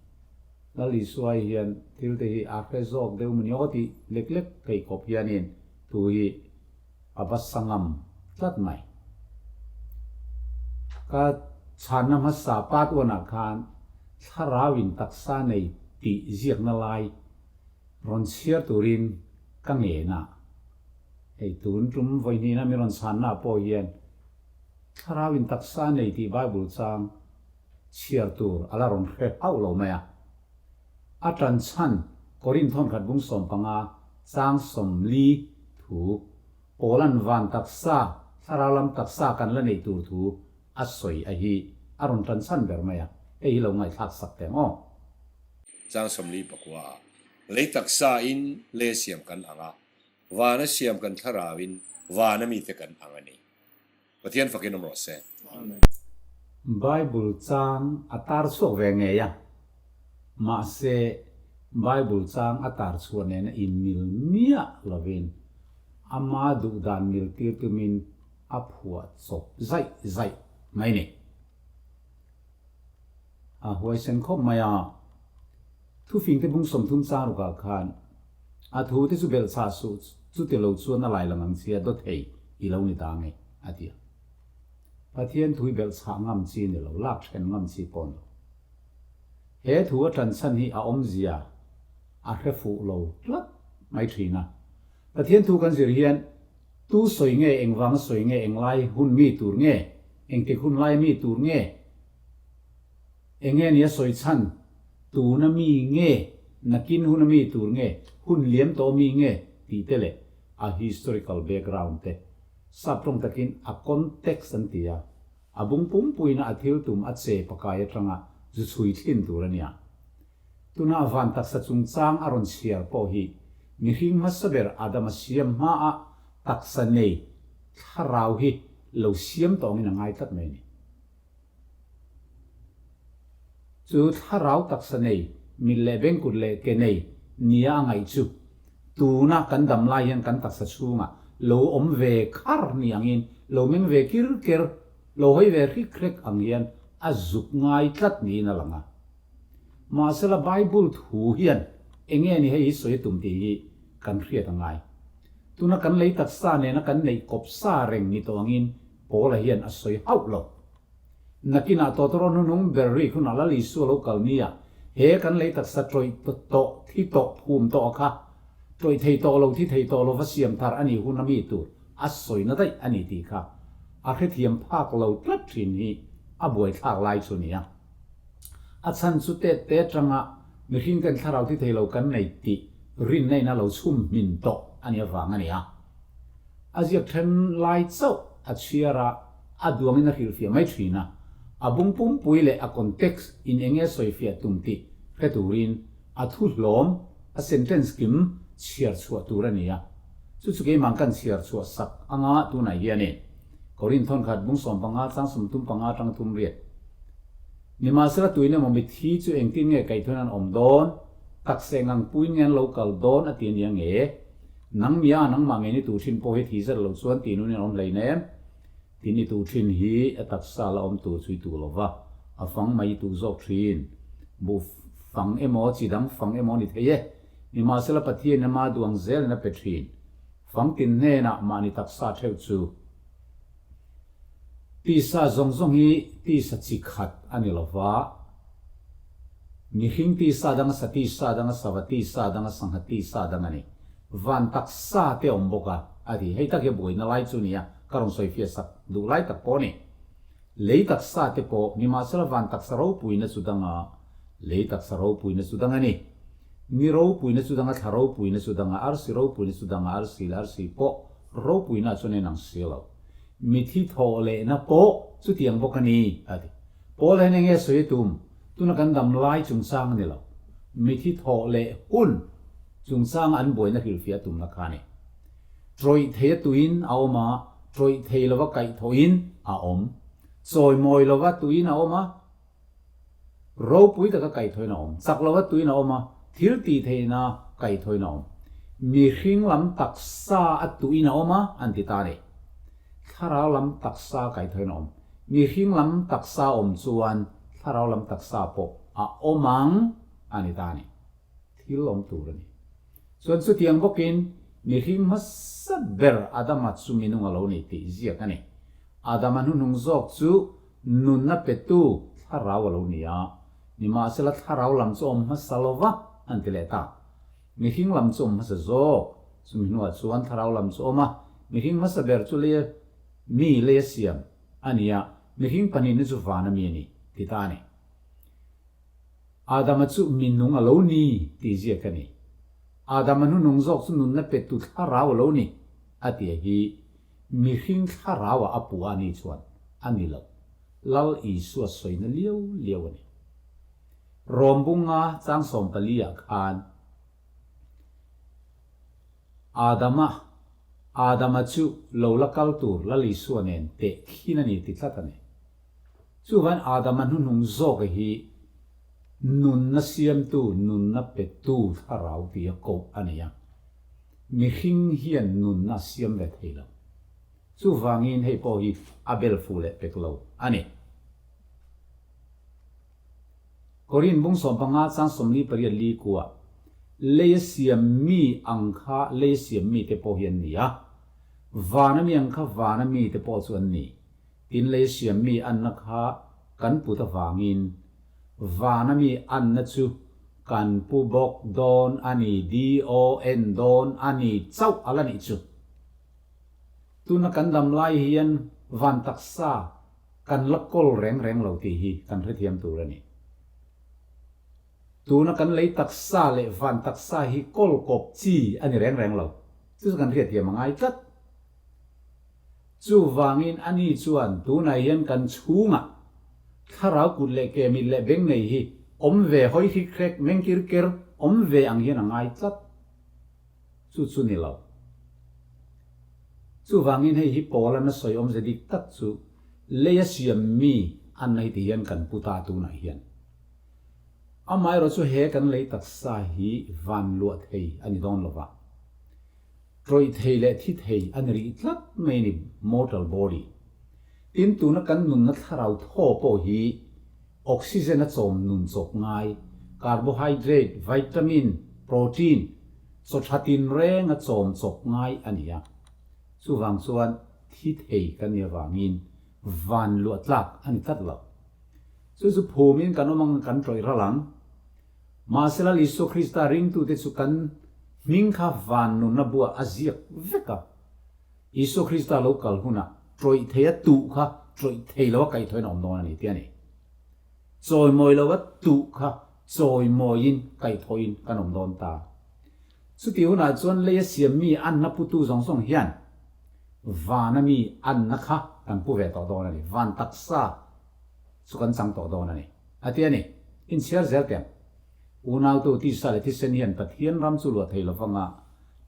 Lal Isuai hian thil te hi a hre zawk deuh mawni aw tih lek lek theih khawp hianin thu hi a va sa ngam tlat mai. Ka chhanna hmasa part one ah khan thlarau in taksa nei tih ziakna lai rawn chhiar turin ka ngen a, hei tun tum vawihnihna min rawn chhanna ah pawh hian Thlarau in taksa nei tih Bible chang chhiar tur a la rawn hre hauh lo mai a. A tan chhan Korinth thawnkhat bung 15 chang 40 thu Paula'n van taksa, thlarau lam taksa kan la neih tur thu a sawi a hi a rawn tan chhan ber mai a, hei hi lo ngaihthlak sak teh ang aw. Chang 49 ah lei taksa in le siam kan ang a, vana siam kan thlarau in vana mite kan ang a ni. Pathian fakin awm rawh se. Amen. Bible chang a tar chhuak ve ngei a, mahse Bible chang a tar chhuah nena inmil miah lovin ama duhdan mil tir tumin a phuah chawp zaih zaih mai ni. A huaisen khawp mai a, thufingte bung 30 chang rukah khan a thute chu belhchhah suh chuti lo chuan a lai lang ang chia dawt thei i lo ni ta nge a ti a. Pathian thu hi belhchhah ngam chi ni lo, lak then ngam chi pawh ni lo. He thu a tan chhan hi a awmzia a hre fuh lo tlat mai thin a. Pathian thu kan zir hian tu sawi nge, engvanga sawi nge, englai hun mi tur nge, engtik hun lai mi tur nge, enge nia sawi chhan, tuna mi nge, nakin huna mi tur nge, hun liam tawh mi nge tih te leh a historical background te Sap tawng takin a context an ti a, a bung pumpuina a thil tum a che pakai atanga zu chhui thlin tur a nia. Tuna van taksa chungchang a rawn chhiar pawh hi mihring hmasa ber Adama siam hmaa taksa nei thlarau hi lo siam tawngin a ngai tlat mai a ni. Chu thlarau taksa nei, mit leh bengkut leh ke nei nia a ngaih chu tuna kan dam lai hian kan taksa chhungah lo awm ve khar ni angin, lo meng ve kir ker, lo hawi ve hrik hrek ang hian a zuk ngai tlat niin a lang a. Mahsela Bible thu hian enge ni hei hi sawi tum tih hi kan hriat a ngai. Tuna kan lei taksa nena kan neih kawp sa reng ni tawh angin Paula hian a sawi hauh lo. Nakinah tawtawraw hnunung ber rik hunah Lal Isua lo kal nia, he kan lei taksa tawih tawh, thi tawh, phum tawh kha tawih thei tawh lo, thi thei tawh lova siam thar a nih hun a mi tur a sawina daih a ni tih kha a hrethiam phak lo tlat thin hi a buaithlak lai chu nia. A chhan chu tet te atanga mihring ten thlarau thi thei lo kan nei tih rinna in a lo chhum hmin tawh a nih avang a ni a. A ziak then lai chauh a chhiar a, a duangin a hrilhfiah mai thin a. A bung pumpui leh a context in enge sawifiah tum tih hre turin a thu hlawm, a sentence kim chhiar chhuah tur a ni a. Chu chu keimah kan chhiar chhuah sak anga tunah hianin Korinth thawnkhat bung 15 chang 35 atang 38. Nimahsela tuin emaw mithi chu engtin nge kaihthawin an awm dawn, taksa engang puin nge an lo kal dawn a ti a nia nge? Nang mia nangmah ngei ni tur thin pawh hi thi zet lo chuan ti nun in awm hlei nem. Ti ni tur thin hi a taksa la awm tur chu i tuh lo va, a fang mai i tuh zawk thin. Buh fang emaw chi dang fang emaw ni thei e. Nimahsela Pathian in ama duang zel in a pe thin. Fang tin hnenah mahni taksa theuh chu tisa zawng zawng hi tisa chi khat a ni lo va. Mihring tisa dang a sa tisa dang a sava tisa dang a sangha tisa dang a ni. Van taksa te awm bawk a, a ti. Hei tak hi a buaina lai chu nia, ka rawn sawifiah sak duh lai tak pawh a ni. Lei taksa te pawh, nimahsela van taksa ropuina chu dang a, lei taksa ropuina chu dang a ni. Ni ropuina chu dang a, thla ropuina chu dang a, arsi ropuina chu dang a, arsi leh arsi pawh ropuina chuan a inang si lo. Mithi thawh lehna pawh chutiang bawk a ni, a ti. Paul hian enge sawi a tum? Tuna kan dam lai chungchang a ni lo. Mithi thawh leh hun chungchanga an buaina hrilhfiah a tumna kha a ni. Tawih thei a tuin a awm a, tawih thei lova kaih thawhin a awm. Chawimawi lova tuin a awm a, ropui taka kaih thawhin a awm. Chak lova tuin a awm a, thil tih theihna kaih thawhin a awm. Mihring lam taksa a tuin a awm a, an ti ta a ni. Thlarau lam taksa kaih thawhin a awm. Mihring lam taksa awm chuan thlarau lam taksa pawh a awm ang a ni ta a ni. Thil awm tur a ni. Chuan chutiang bawkin mihring hmasa ber Adama chu minung a lo ni tih ziak a ni. Adama hnuhnung zawk chu nunna petu thlarau a lo ni a, nimahsela thlarau lam chu awm hmasa lova an ti leh ta. Mihring lam chu awm hmasa zawk, chumi hnuah chuan thlarau lam chu awm a, mihring hmasa ber chu lei Mi lei a siam a ni a, mihring pahnihna chu van a mi a ni, ti ta a ni. Adama chu mi nung a lo ni tih ziak a ni. Adama hnunung zawk chu nunna petu thlarau a lo ni, a ti a hi mihring thlarauah a puh a ni chuan a ni lo. Lal Isua sawina liau liau a ni. Rom bunga chang 14 ah khan Adama, Adama chu lo la kal tur Lal Isua nen teh khin a ni ti tlat a ni. Chuvain Adama hnuhnung zawka hi nunna siamtu, nunna petu thlarau tia koh a ni a. Mihring hian nunna a siam ve thei lo. Chuvangin hei pawh hi a bel fuh leh pek lo a ni. Korin bung 15 chang 48 li kuah lei a siam mi ang kha lei a siam mite pawh hi an ni a, vana mi ang kha vana mite pawh chu an ni. Tin lei a siam mi anna kha kan put avangin vana mi anna chu kan pu bawk dawn a ni, DON dawn a ni chauh a la nih chu. Tuna kan dam lai hian van taksa kan la kawl reng reng lo tih hi kan hrethiam tur a ni. Tuna kan lei taksa leh van taksa hi kawl kawp chi a ni reng reng lo. Chu chu kan hriatthiam a ngai tlat. Chuvangin ani chuan tunah hian kan chhungah thlarau kut leh ke mit leh beng nei hi awm ve hawi hrik hrek meng kir ker awm ve ang hian a ngai tlat. Chu chu ni lo. Chuvangin hei hi Paula na sawi awmze dik tak chu leia siam mi an nei ti hian kan pu ta tunah hian. Amaherawh chu he kan lei taksa hi van luah thei a ni dawn lova. Tawih thei leh thi thei a ni rih tlat mai a ni, mortal body. Tin, tuna kan nunna thlarau thaw pawh hi oxygen a chawm nun chawp ngai, carbohydrate, vitamin, protein, chaw tha tinreng a chawm chawp ngai a ni a. Chuvang chuan thi thei kan nih avangin van luah tlak a ni tlat lo. Chu chu phumin kan awm ang kan tawih ral ang. Mahse Lal Isua Krista ringtute chu kan hming kha van nunna buah a ziak vek a. Isua Krista lo kal hunah tawih thei a tuh kha tawih thei lo a kaihthawhin a awm dawn a ni tih a ni. Chawimawi lo a tuh kha chawimawiin kaihthawhin kan awm dawn ta. Chutih hunah chuan lei a siam mi anna putu zawng zawng hian vana mi anna kha kan pu ve tawh dawn a ni. Van taksa chu kan chang tawh dawn a ni. A ti a ni. Inchhiar zel teh ang. Unautu tisa leh thisen hian Pathian ram chu luah thei lovang a,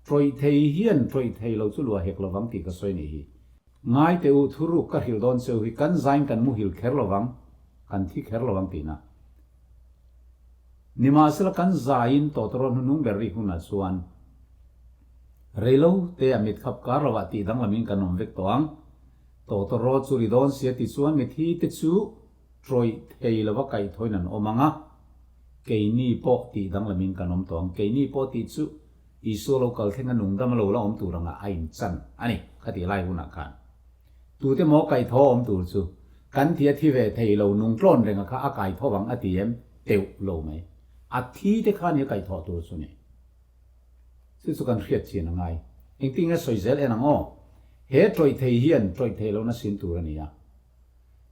tawih thei hian tawih thei lo chu luah hek lovang tih ka sawi nih hi. Ngai teh u, thuruk ka hrilh dawn cheu hi kan zain kan muhil kher lovang, kan thi kher lovang tihna. Nimahsela kan zaiin tawtawraw hnunung ber rik hunah chuan reilo te a mitkhap kar lovah tih danglamin kan awm vek tawh ang. Tawtawraw chu ri dawn sia ti chuan mithi te chu Tawih thei lova kaihthawin an awm ang a, keini pawh tih danglamin kan awm tawh ang. Keini pawh tih chu Isua lo kal thlenga nungdam a lo la awm tur anga a inchan a ni khatih lai hunah khan. Tute maw kaihthawh awm tur chu kan thi a thi ve thei lo nung tlawn renga kha a kaithaw ang a ti em? Teuh lo mai. A thi te kha nia kaihthawh tur chu ni. Chu chu kan hriat chian a ngai. Engtin nge sawi zel en ang aw? He tawih thei hian tawih thei lohna sin tur a ni a.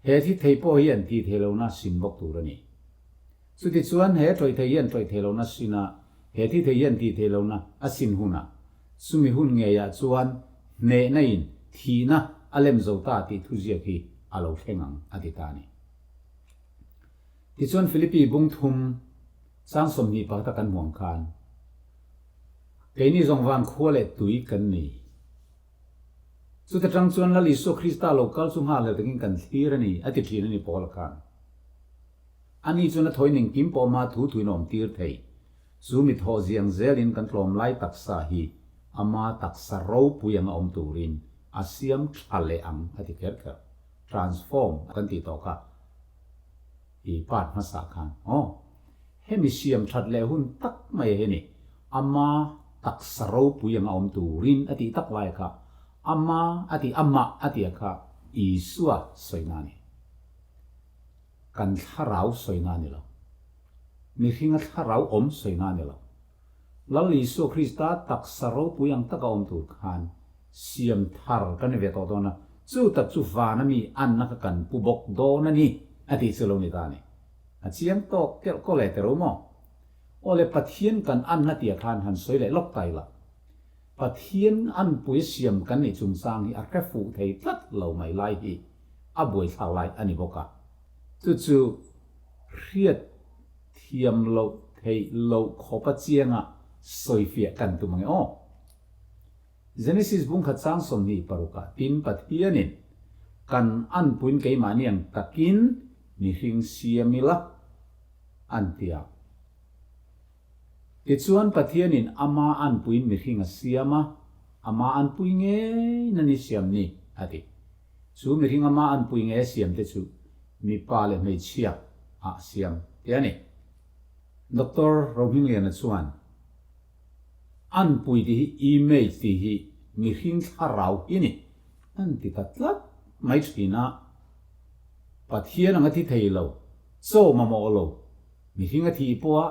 He thi thei pawh hian tih theih lohna sin bawk tur a ni. Chutichuan he tawih thei hian tawih theih lohna sin a, he thi thei hian tih theih lohna a sin hunah, chumi hun ngeiah chuan hnehna in thihna a lem zo ta tih thuziak hi a lo thleng ang a ti ta a ni. Tichuan Philippi bung thum chang 20 pakhata kan hmuh ang khan, Keini zawng van khua leh tui kan ni. Chuta tang chuan Lal Isua Krista lo kal chu nghal hlel takin kan thlir a ni, a ti thin a ni Paula khan. Ani chuan a thawi engkim pawh ama thu thuin a awm tir thei. Chu mi thawh ziang zelin kan tlawm lai taksa hi ama taksa ropui anga awm turin a siam tha leh ang a ti kher kher. Transform kan tih tawh kha i part hmasa khan aw. Hemi siam that leh hun tak mai hi ni. Ama taksa ropui anga awm turin a tih tak lai kha Ama a tih Amah a tih kha Isua sawina a ni. Kan thlarau sawina a ni lo. Mihringa thlarau awm sawina a ni lo. Lal Isua Krista taksa ropui ang taka awm tur khan siam thar kan ni ve tawh dawn a, chu tak chu vana mi anna kha kan pu bawk dawn a ni a tih chu lo ni ta a ni. A chiang tawk kelh kaw leh tero maw? Aw le Pathian kan anna tia khan han sawi leh lawk ta ila. Pathian anpui siam kan nih chungchang hi a hre fuh thei tlat lo mai lai hi a buaithlak lai a ni bawk a. Chu chu hriat thiam loh theih loh khawpa chianga sawifiah kan tum ange aw. Genesis bungkhat chang 26 ah tin Pathianin kan anpuiin keimahni ang takin. mihring siam ila an ti a. Tichuan Pathianin ama anpuiin mihring a siam a, ama anpui ngeiin a ni siam ni, a ti. Chu mihring ama anpui ngei a siam te chu mipa leh hmeichhia ah siam te a ni. Doctor Rohmingliana chuan, Anpui tih hi image tih hi mihring thlarau hi ni, an ti ta tlat mai thin a. Pathian anga thi thei lo, chaw mamawh lo, mihring a thih pawha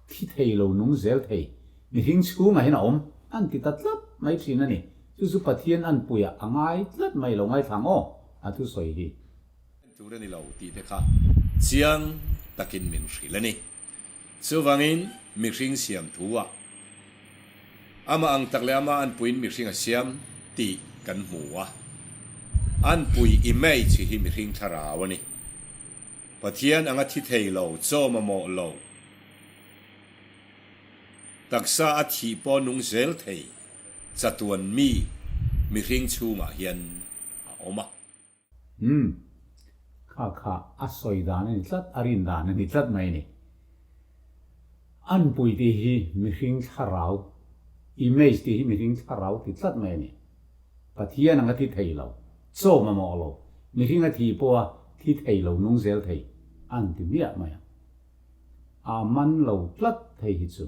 thi thei lo nung zel thei, mihring chhungah hian a awm, an ti ta tlat mai thin a ni. Chu chu Pathian anpuiah a ngai tlat mai lo ngaithlang aw, a thusawi hi. Tur a ni lo tih te kha chiang takin min hrilh a ni. Chuvangin mihring siam thu ah amah ang tak leh amah anpuiin mihring a siam tih kan hmu a. Anpui image hi mihring thlarau a ni. Pathian anga thi thei lo, chaw mamawh lo, taksa a thih pawh nung zel thei chatuan mi mihring chhungah hian a awm a. Umm. Kha kha a sawi dan a ni tlat, a rin dan a ni tlat mai a ni. Anpui tih hi mihring thlarau, image tih hi mihring thlarau ti tlat mai a ni. Pathian anga thi thei lo, chaw mamawh lo, mihring a thi pawha thi thei lo nung zel thei an ti miah mai a. A man lo tlat thei hi chu.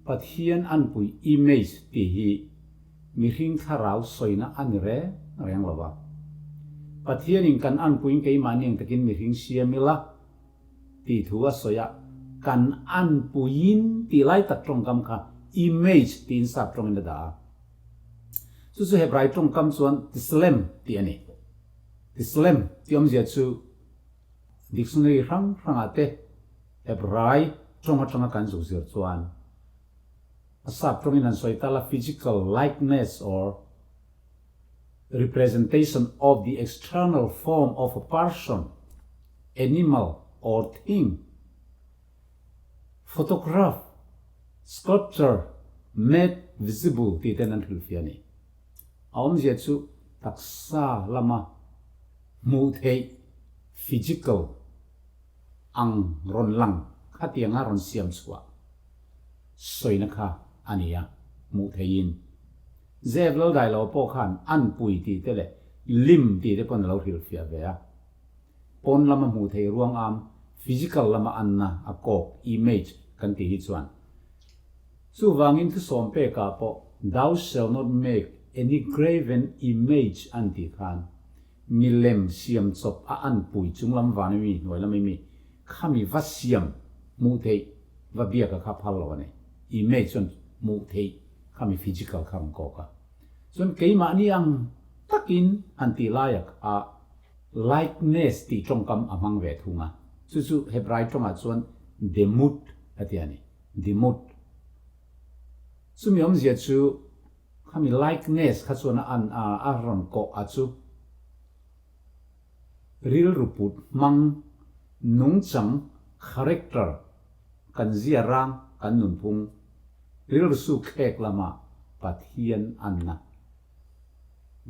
Pathian anpui image tih hi mihring thlarau sawina a ni reng reng lo va. Pathianin kan anpuiin keimahni ang takin mihring siam ila tih thu a sawi a, kan anpuiin tih lai tak tawngkam kha image tiin sap tawngin a dah a. Chu chu Hebrai tawngkam chuan tislem tih a ni. Tislem tih awmzia chu Dictionary hrang hrangah te Hebrai tawng atanga kan zuk zir chuan a sap tawngin han sawi tal a, physical likeness or representation of the external form of a person, animal or thing, photograph, sculpture made visible tih ten an hrilhfiah a ni. A awmzia chu taksa lama hmuh theih physical ang rawn lang khatianga rawn siam chhuah sawina kha a ni a, hmuh theihin. Zep lo dai lo pawh khan anpui tih te leh lim tih te pawn a lo hrilhfiah ve a. Pawn lama hmuh theih ruang am physical lama anna a kawk image kan tih hi chuan Chuvangin thusawm pekah pawh Thou shall not make any graven image an tih khan milem siam chawp a anpui chunglam van ami hnuai lam ami khami va siam hmuh theih va biak a kha phal lo a ni. Image chuan hmuh theih khami physical kha rawn kawk a. Chuan keimahni ang takin han tih laia kha likeness tih tawngkam a hmang ve thung a. Chu chu Hebrai tawngah chuan demut a ti a ni. Dimut. Chumi awmzia chu khami likeness kha chuan a an a, a rawn kawh a chu rilru put hmang nungchang character kan zia rang kan nunphung rilru suk thlek lama Pathian anna.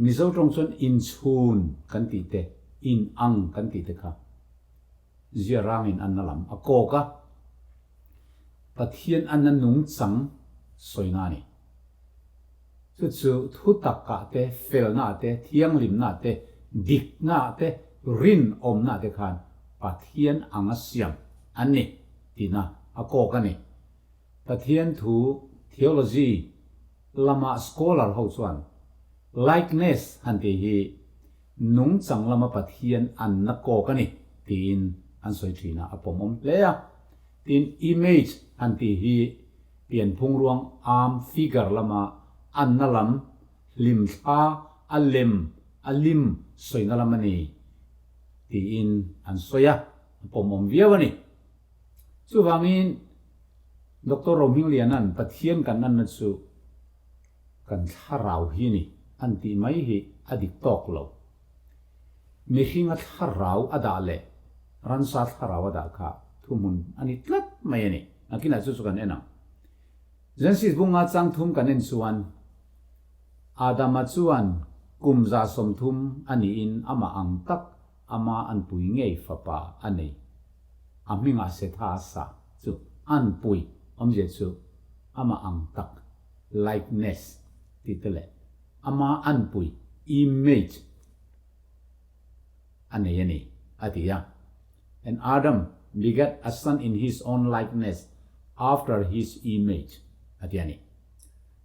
Mizo tawng chuan inchhun kan tih te, inang kan tih te kha. Zia rangin anna lam a kawk a, Pathian anna nungchang sawina a ni. Chu chu thutakah te, felnaah te, thianghlimnaah te, diknaah te, rinawmnaah te khan Pathian anga siam an ni tihna a kawk a ni. Pathian thu, theology, lama scholar ho chuan likeness han tih hi Nungchang lama Pathian an na kawk a ni tiin an sawi thin a, a pawmawm hle a. Tin, image han tih hi pianphung ruang arm figure lama an na lam, hlimthla, a lem, a lim sawina lam a ni tiin an sawi a, a pawmawm viau a ni. Chuvangin Doctor Rohmingliana'n Pathian kan anna chu Kan thlarau hi ni an tih mai hi a dik tawk lo. Mihringa thlarau a dah leh ransa thlarau a dah kha thuhmun a ni tlat mai a ni. Nakinah chu chu kan en ang. Genesis bunga chang thum kan en chuan Adama chuan kum 30 a niin amah ang tak. ama anpui ngei fapa a nei. A hmingah Setha a sa chu anpui awmzia chu amah ang tak, likeness, tih te leh ama anpui, image, a nei a ni, a ti a. And Adam begat a son in his own likeness, after his image, a ti a ni.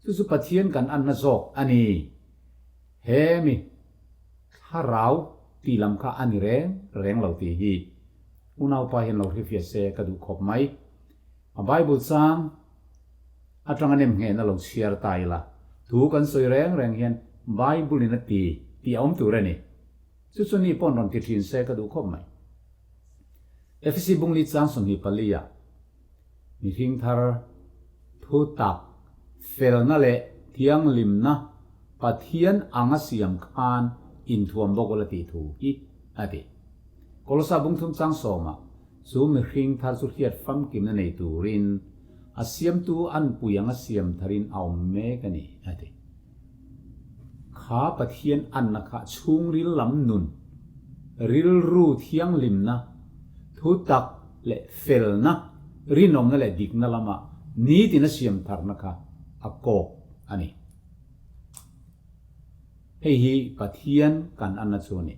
Chu chu Pathian kan anna zawk a ni. He mi thlarau tih lam kha a ni reng reng lo tih hi unaupa hian lo hrifiah se ka duh khawp mai. A Bible chang atanga nem nghehna lo chhiar ta ila, thu kan sawi reng reng hian Bible in a ti tih a awm tur a ni. Chu chu ni pawn rawn ti thin se ka duh khawp mai. Efesi bungli chang 24 ah mihring thar thu tak felna leh thianghlimna Pathian anga siam khan inthuam bawk ula tih thu hi a ti. Kolosa bung thum chang sawmah chu mihring thar chu hriat famkimna nei turin a siamtu anpui anga siam tharin a awm mek a ni a ti. Kha Pathian anna kha chhungril lam nun, rilru thianghlimna, thutak leh felna, rinawmna leh dikna lama nitina siam tharna kha a kawk a ni. Hei hi Pathian kan anna chu a ni.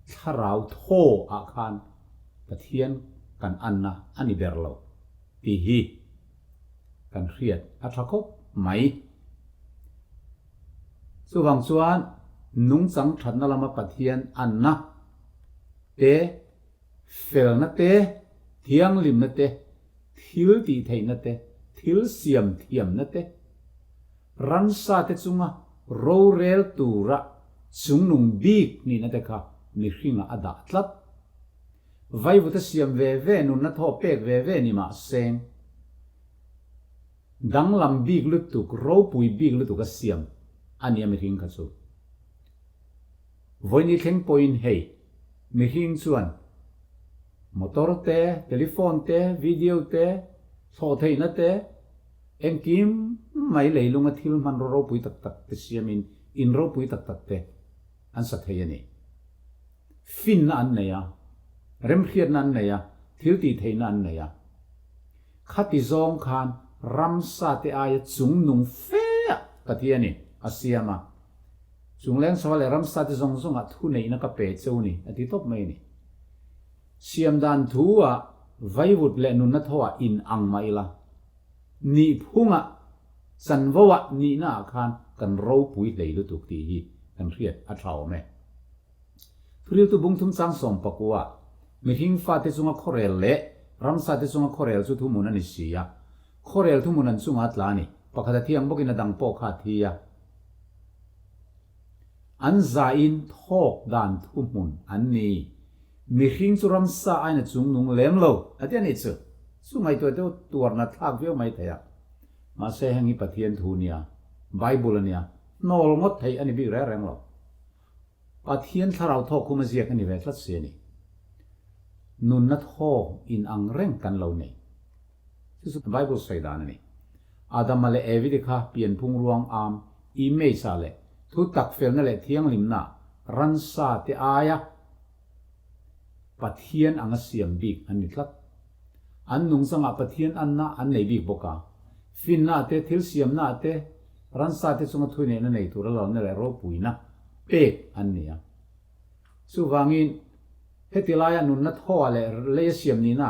Thlarau thaw ah khan Pathian kan anna a ni ber lo tih hi kan hriat a tha khawp mai. Chuvang chuan nungchang thatna lama Pathian anna te, felna te, thianghlimna te, thil tih theihna te, thil siam thiamna te, ransa te chunga rorel tura chungnung bik nihna te kha mihringah a dah tlat. Vaivuta siam ve ve nunna thaw pek ve ve ni mah seng. Danglam bik lutuk, ropui bik lutuk a siam a nia mihring kha chu. Vawiin i thleng pawhin hei, mihring chuan motor te, telephone te, video te, thlawh theihna te, engkim mai leilunga thil hmanraw ropui tak tak te siamin in ropui tak tak te an sa thei a ni. Finna an nei a, remhriatna an nei a, thil tih theihna an nei a. Khati zawng khan ramsa te aia chungnung fe a Pathianin a siam a, Chungleng chho leh ramsa te zawng zawngah thuneihna ka pe cheu ni a ti tawp mai a ni. Siam dan thu ah vaivut leh nunna tho ah in ang mah ila, nihphungah chanvo ah nihna ah khan kan ropui hlei lutuk tih hi kan hriat a tha awm e. Thuriltu bungthum chang 14 mihring fate chunga khawrel leh ramsate chunga khawrel chu thuhmun a ni si a. Khawrel thuhmun an chunga a tla a ni. Pakhat a thiang bawkin a dang pawh kha a thi a. An zain thawk dan thuhmun an ni. Mihring chu ramsa aiin a chungnung lem lo a ti a nih chu. Chu ngaihtuah deuh tuarna thlak viau mai thei a. Mahse heng hi Pathian thu nia, Bible a nia, hnawl ngawt theih a ni bik reng reng lo. Pathian thlarau thawk khum a ziak a ni ve tlat si a ni. Nunna thawk in ang reng kan lo nei. Chu chu Bible sawi dan a ni. Adama leh Evi te kha pianphung ruang am, image ah leh thu tak felna leh thianghlimna ransa te aia Pathian anga siam bik an ni tlat. An nungchangah Pathian anna an nei bik bawk a. Finna te, thil siamna te, ransa te chunga thuineihna nei tura lalna leh ropuina pek an ni a. Chuvangin, heti laia nunna thaw leh leia siam nihna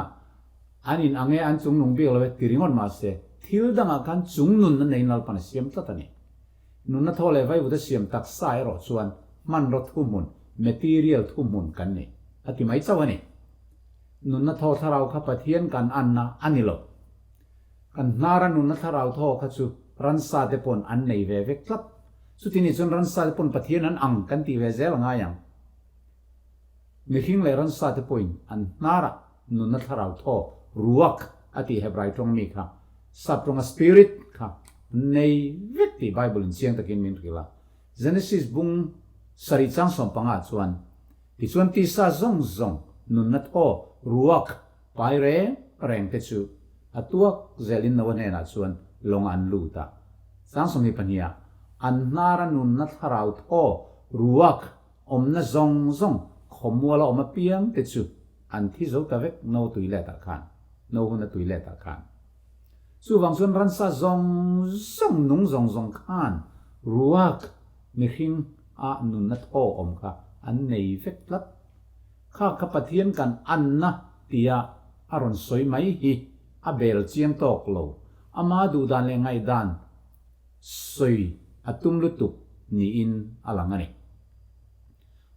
an in ang e, an chungnung bik lo e ti ringawt mah se, thil dangah khan chungnunna neiin Lalpan a siam tlat a ni. Nunna thaw leh vaivut a siam taksa erawh chuan hmanraw thuhmun, material thuhmun kan ni, a ti mai chauh a ni. Nunna thaw thlarau kha Pathian kan anna a ni lo. Kan hnara nunna thlarau thaw kha chu ransa te pawn an nei ve vek tlat. Chuti nih chuan ransa te pawn Pathian an ang kan tih ve zel a ngai ang. Mihring leh ransa te pawhin an hnara nunna thlarau thaw, ruach a tih Hebrai tawng mi kha, sap tawnga spirit kha nei vek tih Bible in chiang takin min hrilh a. Genesis bung sarih chang 15 ah chuan, Tichuan tisa zawng zawng nunna thaw, ruach, pai reng reng te chu a tuak zelin Noah hnenah chuan lawng an lut a. Chang 22 ah, An hnara nunna thlarau thaw, ruach, awmna zawng zawng. khawmuala awm apiang te chu an thi zo ta vek no tui let ah khan, no hun a tui let ah khan. Chuvang chuan ransa zawng zawng nung zawng zawng khan ruak mihring ah nunna thaw awm kha an nei vek tlat. Kha kha Pathian kan anna tia a rawn sawi mai hi a bel chiang tawk lo, ama duhdan leh ngaihdan sawi a tum lutuk niin a lang a ni.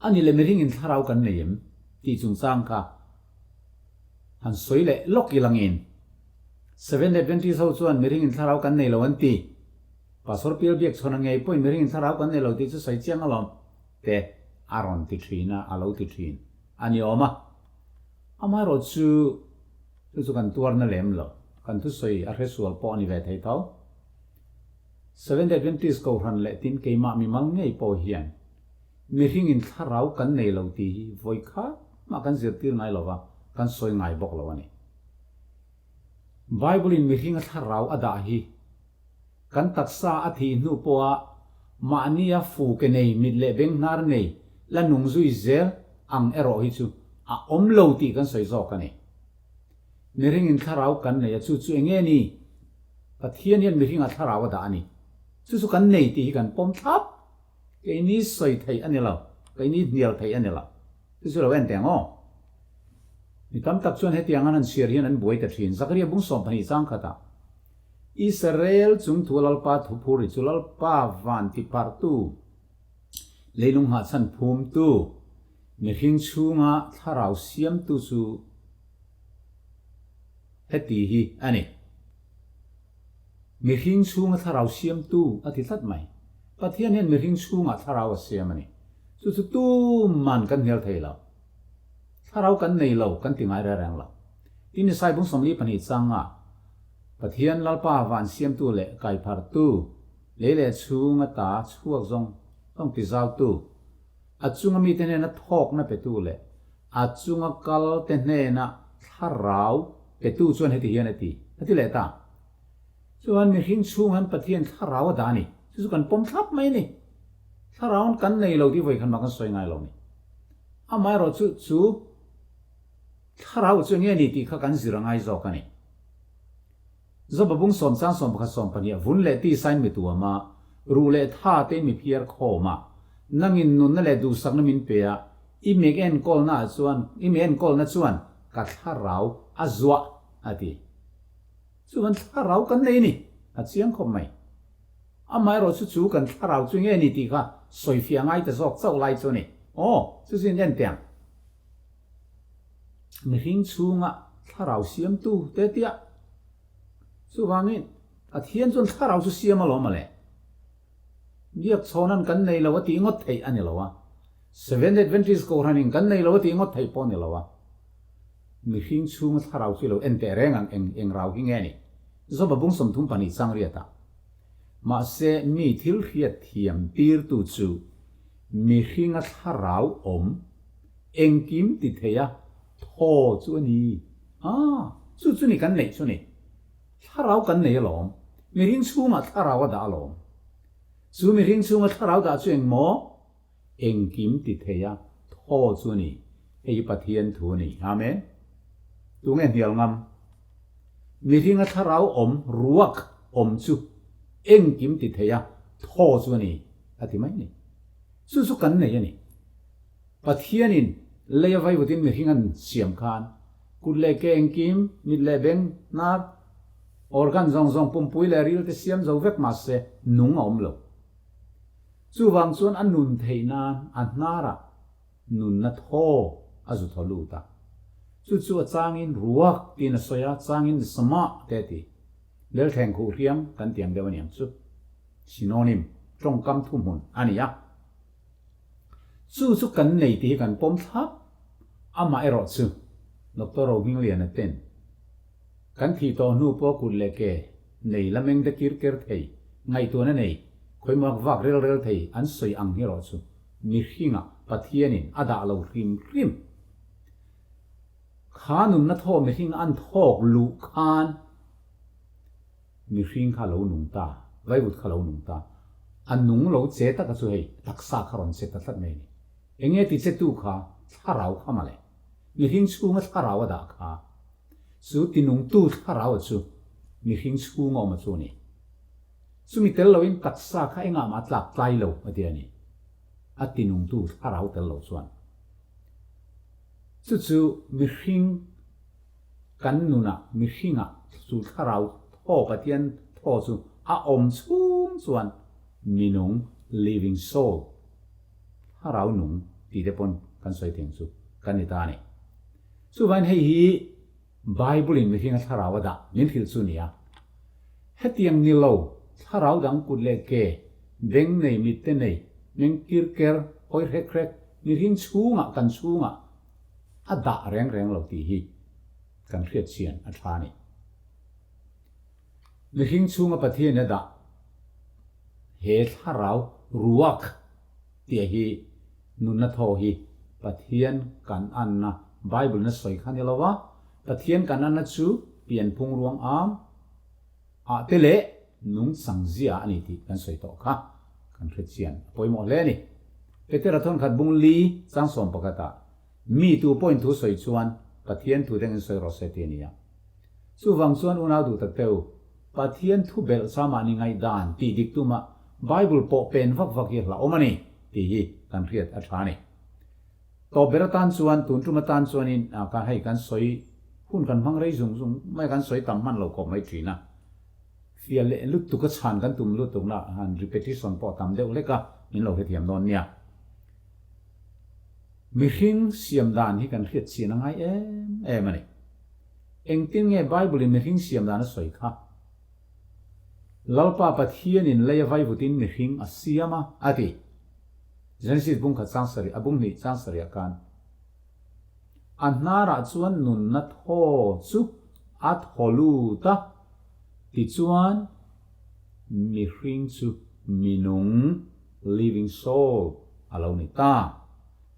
A ni leh mihringin thlarau kan nei em tih chungchang kha han sawi leh lawk i langin Seventh Adventist ho chuan mihringin thlarau kan nei lo an ti. Pastor Pial Biakchhawna ngei pawhin mihringin thlarau kan nei lo tih chu sawi chiang alawm te a rawn ti thin a, a lo ti thin a ni awm a. Amaherawh chu chu chu kan tuarna lem lo, kan thusawi a hresual pawh a ni ve thei tho. Seventh Adventist Kohhran leh tin keimah mimal ngei pawh hian mihringin thlarau kan nei lo tih hi vawi khat mah kan zirtir ngai lo va, kan sawi ngai bawk lo a ni. Bible-in mihringa thlarau a dah hi kan taksa a thih hnu pawha mahnia fu ke nei mit leh beng hnar nei la nung zui zel ang erawh hi chu a awm lo tih kan sawi zawk a ni. Mihringin thlarau kan nei a, chu chu eng nge ni? Pathian hian mihringah thlarau a dah a ni. Chu chu kan nei tih hi kan pawm thlap. Keini sawi theih a ni lo, keini hnial theih a ni lo. Chu chu lo en teh ang aw. Mi tam tak chuan hetiang an han chhiar hian an buai ta thin. Zakaria bung 12 chang khatah, Israel chung thu Lalpa thu phur ri chu Lalpa van tipharhtu, leilung nghahchhan phumtu, mihring chhunga thlarau siamtu chu heti hi a ni. Mihring chhunga thlarau siamtu a ti tlat mai. Pathian hian mihring chhungah thlarau a siam a ni. Chu chu tuman kan hnial thei lo. Thlarau kan nei lo kan ti ngai reng reng lo. Tin Isai bung 42 changa Pathian Lalpa van siamtu leh kaiphartu, lei leh chhunga ta chhuak zawng zawng tizautu, a chunga mite hnena thawkna petu leh A chunga kal te hnena thlarau petu chuan heti hian a ti, a ti leh ta. Chuan mihring chhung han Pathian thlarau a dah a ni. Chu chu kan pawm thlap mai a ni. Thlarau kan nei lo tih vawikhat mah kan sawi ngai lo a ni. Amaherawh chu chu thlarau chu enge a ni tih kha kan zir a ngai zawk a ni. Joba bung sawm chang 11 12 ah vun leh tisain mi tuam a, ruh leh tha tein mi phiar khawm a, nangin nunna leh duhsakna min pe a, i mi enkawlna ah chuan i mi enkawlna chuan ka thlarau a zuah a ti. Chuan thlarau kan nei a ni, a chiang khawp mai. Amaherawh chu chu kan thlarau chu nge ni tih kha sawifiah ngai ta zawk chauh lai chu a ni. Aw, chu chu in en teh ang. Mihring chhunga thlarau siamtu te tia. Chuvangin, Pathian chuan thlarau chu siam alawm a le. Biak chhawnan kan nei lo a tih ngawt theih a ni lo a. Seventh Adventist Kohhranin kan nei lo a tih ngawt theih pawh a ni lo a. Mihring chhunga thlarau chu i lo en teh reng ang eng eng rau hi nge ni? Joba bung 32 chang riatah. Mahse, mi thil hriat thiam tirtu chu mihringa thlarau awm Engkim ti thei a, thaw chu a ni. Ah, chu chu ni kan neih chu ni. Thlarau kan nei alawm. Mihring chhungah thlarau a dah alawm. Chu mihring chhunga thlarau dah chu eng maw? Engkim ti thei a, thaw chu a ni. Hei hi Pathian thu a ni. Amen. Tunge hnial ngam? Mihringa thlarau awm, ruak awm chu engkim ti thei a, thaw chu a ni, a ti mai a ni. Chu chu kan nei a ni. Pathianin lei a vaivutin mihring an siam khan kut leh ke engkim, mit leh beng, hnar, organ zawng zawng, pumpui leh ril te siam zo vek mah se nung a awm lo. Chuvang chuan a nun theih nan a hnarah nunna thaw a zu thaw lut a. Chu chu a changin ruak tiin a sawi a, changin samah te a ti. Belthleng khuh hriam kan ti ang deuh a niang chu. Synonym, tawngkam thuhmun a ni a. Chu chu kan nei tih hi kan pawm thlap. Amah erawh chu Doctor Rohmingliana ten kan thih tawh hnu pawh kut leh ke nei la meng de kir ker thei, ngaihtuahna nei, khawimuak vak rel rel thei an sawi ang hi erawh chu mihringah Pathianin a dah lo hrim hrim. Kha nunna thaw mihring an thawk luh khan Mihring kha lo nung ta, vaivut kha lo nung ta. A nung lo che taka chu hei taksa kha rawn che ta tlat mai a ni. Enge ti che tu kha? thlarau kha mawle. Mihring chhunga thlarau a dah kha. Chu tinungtu thlarau chu mihring chhunga awm a chu a ni. Chumi tel loin taksa kha engah mah a tlak tlai lo a ti a ni. A tinungtu thlarau tel lo chuan. Chu chu mihring kan nunah mihringah chu thlarau thaw Pathian thaw chu a awm chhung chuan minung, living soul, thlarau nung tih te pawn kan sawi thei ang chu kan ni ta a ni. Chuvain hei hi Bible in mihringa thlarau a dah min hrilh chu nia. Hetiang ni lo, thlarau dang kut leh ke, beng nei, mitte nei, meng kir ker, hawi hrek hrek, mihring chhungah kan chhungah a dah reng reng lo tih hi kan hriat chian a tha a ni. Mihring chhunga Pathian a dah he thlarau ruak tih hi nunna thaw hi Pathian kan anna Bible na sawi kha ni lo a, Pathian kan anna chu pianphung ruang am ah te leh nungchang zia a ni tih kan sawi tawh kha kan hre chian a pawimawh hle a ni. Petera thawnkhat bung li changsawm pakhatah Mi tu pawhin thu sawi chuan Pathian thu dengin sawi rawh se ti a ni a. Chuvang chuan unau duh tak teu, Pathian thu belh cha mahni ngaihdan tih dik tuma Bible pawh pen vak vak hi hlauhawm a ni tih hi kan hriat a tha a ni. Tawp ber atan chuan tun tum atan chuanin ka hei kan sawi hun kan hmang rei zung zung mai a, kan sawi tam hman lo khawp mai thin a. Fiah leh lutuk a chhan kan tum lutuk na han repetition pawh tam deuh hlek a, min lo hrethiam dawn nia. Mihring siam dan hi kan hriat chian a ngai em em a ni. Engtin nge Bible in mihring siam dan a sawi kha? Lalpa Pathianin lei a vaivutin mihring a siam a, a ti. Genesis bung khat chang sarih, a bung hnih chang sarih ah khan a hnarah chuan nunna thaw chu a thaw lut a, tichuan mihring chu minung, living soul, a lo ni ta.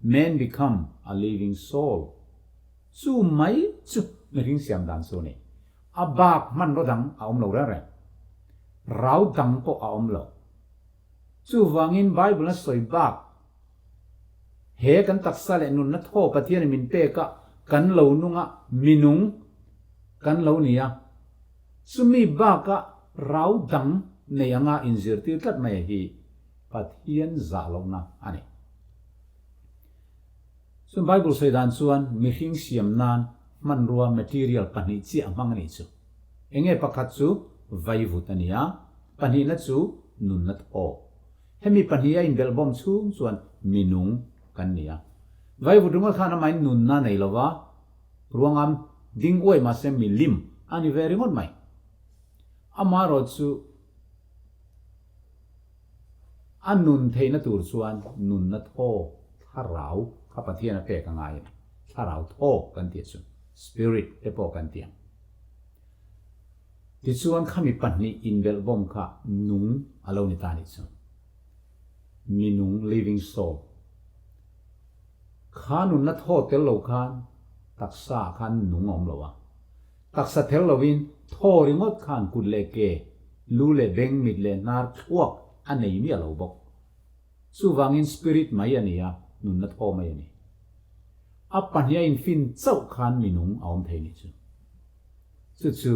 Man become a living soul. Chu mai chu mihring siam dan chu a ni. A bak hmanraw dang a awm lo reng reng. Rau dang pawh a awm lo. Chuvangin Bible a sawi bak, he kan taksa leh nunna thaw Pathianin min pek a, kan lo nung a, minung kan lo ni a, chumi baka rau dang nei anga inzirtir tlat mai hi Pathian zah lohna a ni. Chuan Bible sawi dan chuan mihring siam nan hmanrua material pahnih chiah a hmang a nih chu. Enge pakhat chu vaivut a ni a, pahnihna chu nunna thaw. Hemi pahnih a inbelhbawm chhung chuan minung kan ni a. Vaivut ringawt khan amahin nunna nei lo va, ruangam ding uaih mahse milim a ni ve ringawt mai. Amaherawh chu a nun theihna tur chuan nunna thaw, thlarau, kha Pathian a pek a ngai a ni. Thlarau thaw kan tih chu spirit te pawh kan ti ang. Tichuan khami pahnih inbelhbawm kha nung a lo ni ta nih chu. Minung, living soul, kha nunna thaw tel lo khan taksa ah khan nung a awm lo a. Taksa tel lovin thaw ringawt khan kut leh ke, lu leh beng, mit leh hnar thluak a nei miah lo bawk. Chuvangin spirit mai a ni a, nunna thaw mai a ni. A pahnih a infin chauh khan minung a awm thei nih chu. Chu chu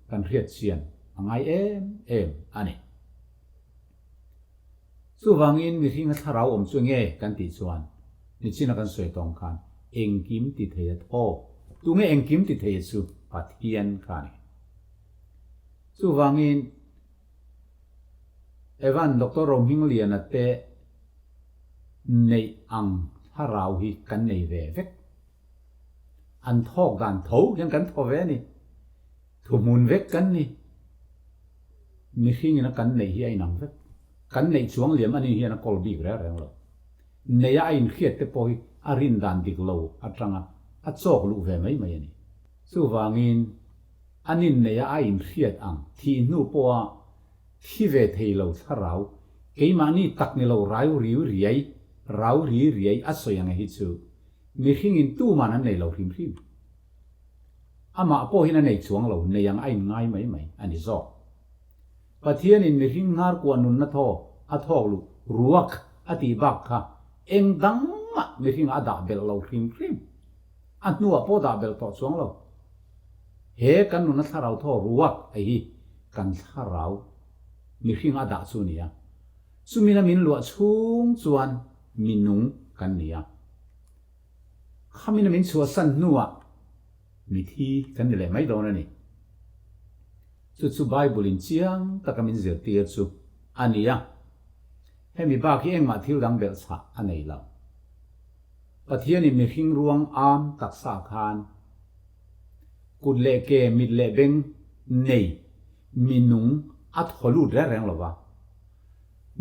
kan hriat chian a ngai em em a ni. Chuvangin mihringa thlarau awm chu nge kan tih chuan nichina kan sawi tawng khan engkim ti thei a thaw. Tunge engkim ti thei chu Pathian kha a ni. Chuvangin Evan Doctor Rohmingliana te neih ang thlarau hi kan nei ve vek. An thawk dan tho hian kan thaw ve a ni. Thuhmun vek kan ni. Mihringin a kan neih hi a inang vek. Kan neih chuang liam a nih hian a kawl bik reng reng lo. Neia a inhriat te pawh hi a rin dan dik lo atanga a chawk luh ve mai mai a ni. Chuvangin a nin neia a inhriat ang thih hnu pawha thi ve thei lo thlarau keimahni tak ni lo rau riu riai, rau ri riai a sawi ang e hi chu Mihringin tuman an nei lo hrim hrim. Amah pawh hian a nei chuang lo, nei ang a inngai mai mai a ni zawk. Pathianin mihring hnarkuah nunna thaw a thawk luh ruak a tih bak kha. Eng dang mah mihringah a dah belh lo hrim hrim. A hnuah pawh dah belh tawh chuang lo. He kan nuna thlarau thaw ruak a hi kan thlarau mihring a dah chu a ni a. Chumina min luah chhung chuan mi nung kan ni a. Khamina min chhuahsan hnuah mi thi kan ni leh mai dawn a ni. Chu chu Bible in chiang taka min zirtir chu a ni a. Hemi bak hi engmah thil dang belhchhah a nei lo. Pathianin mihring ruang am taksa khan kut leh ke, mit leh beng nei mi nung a thaw lut reng reng lo va.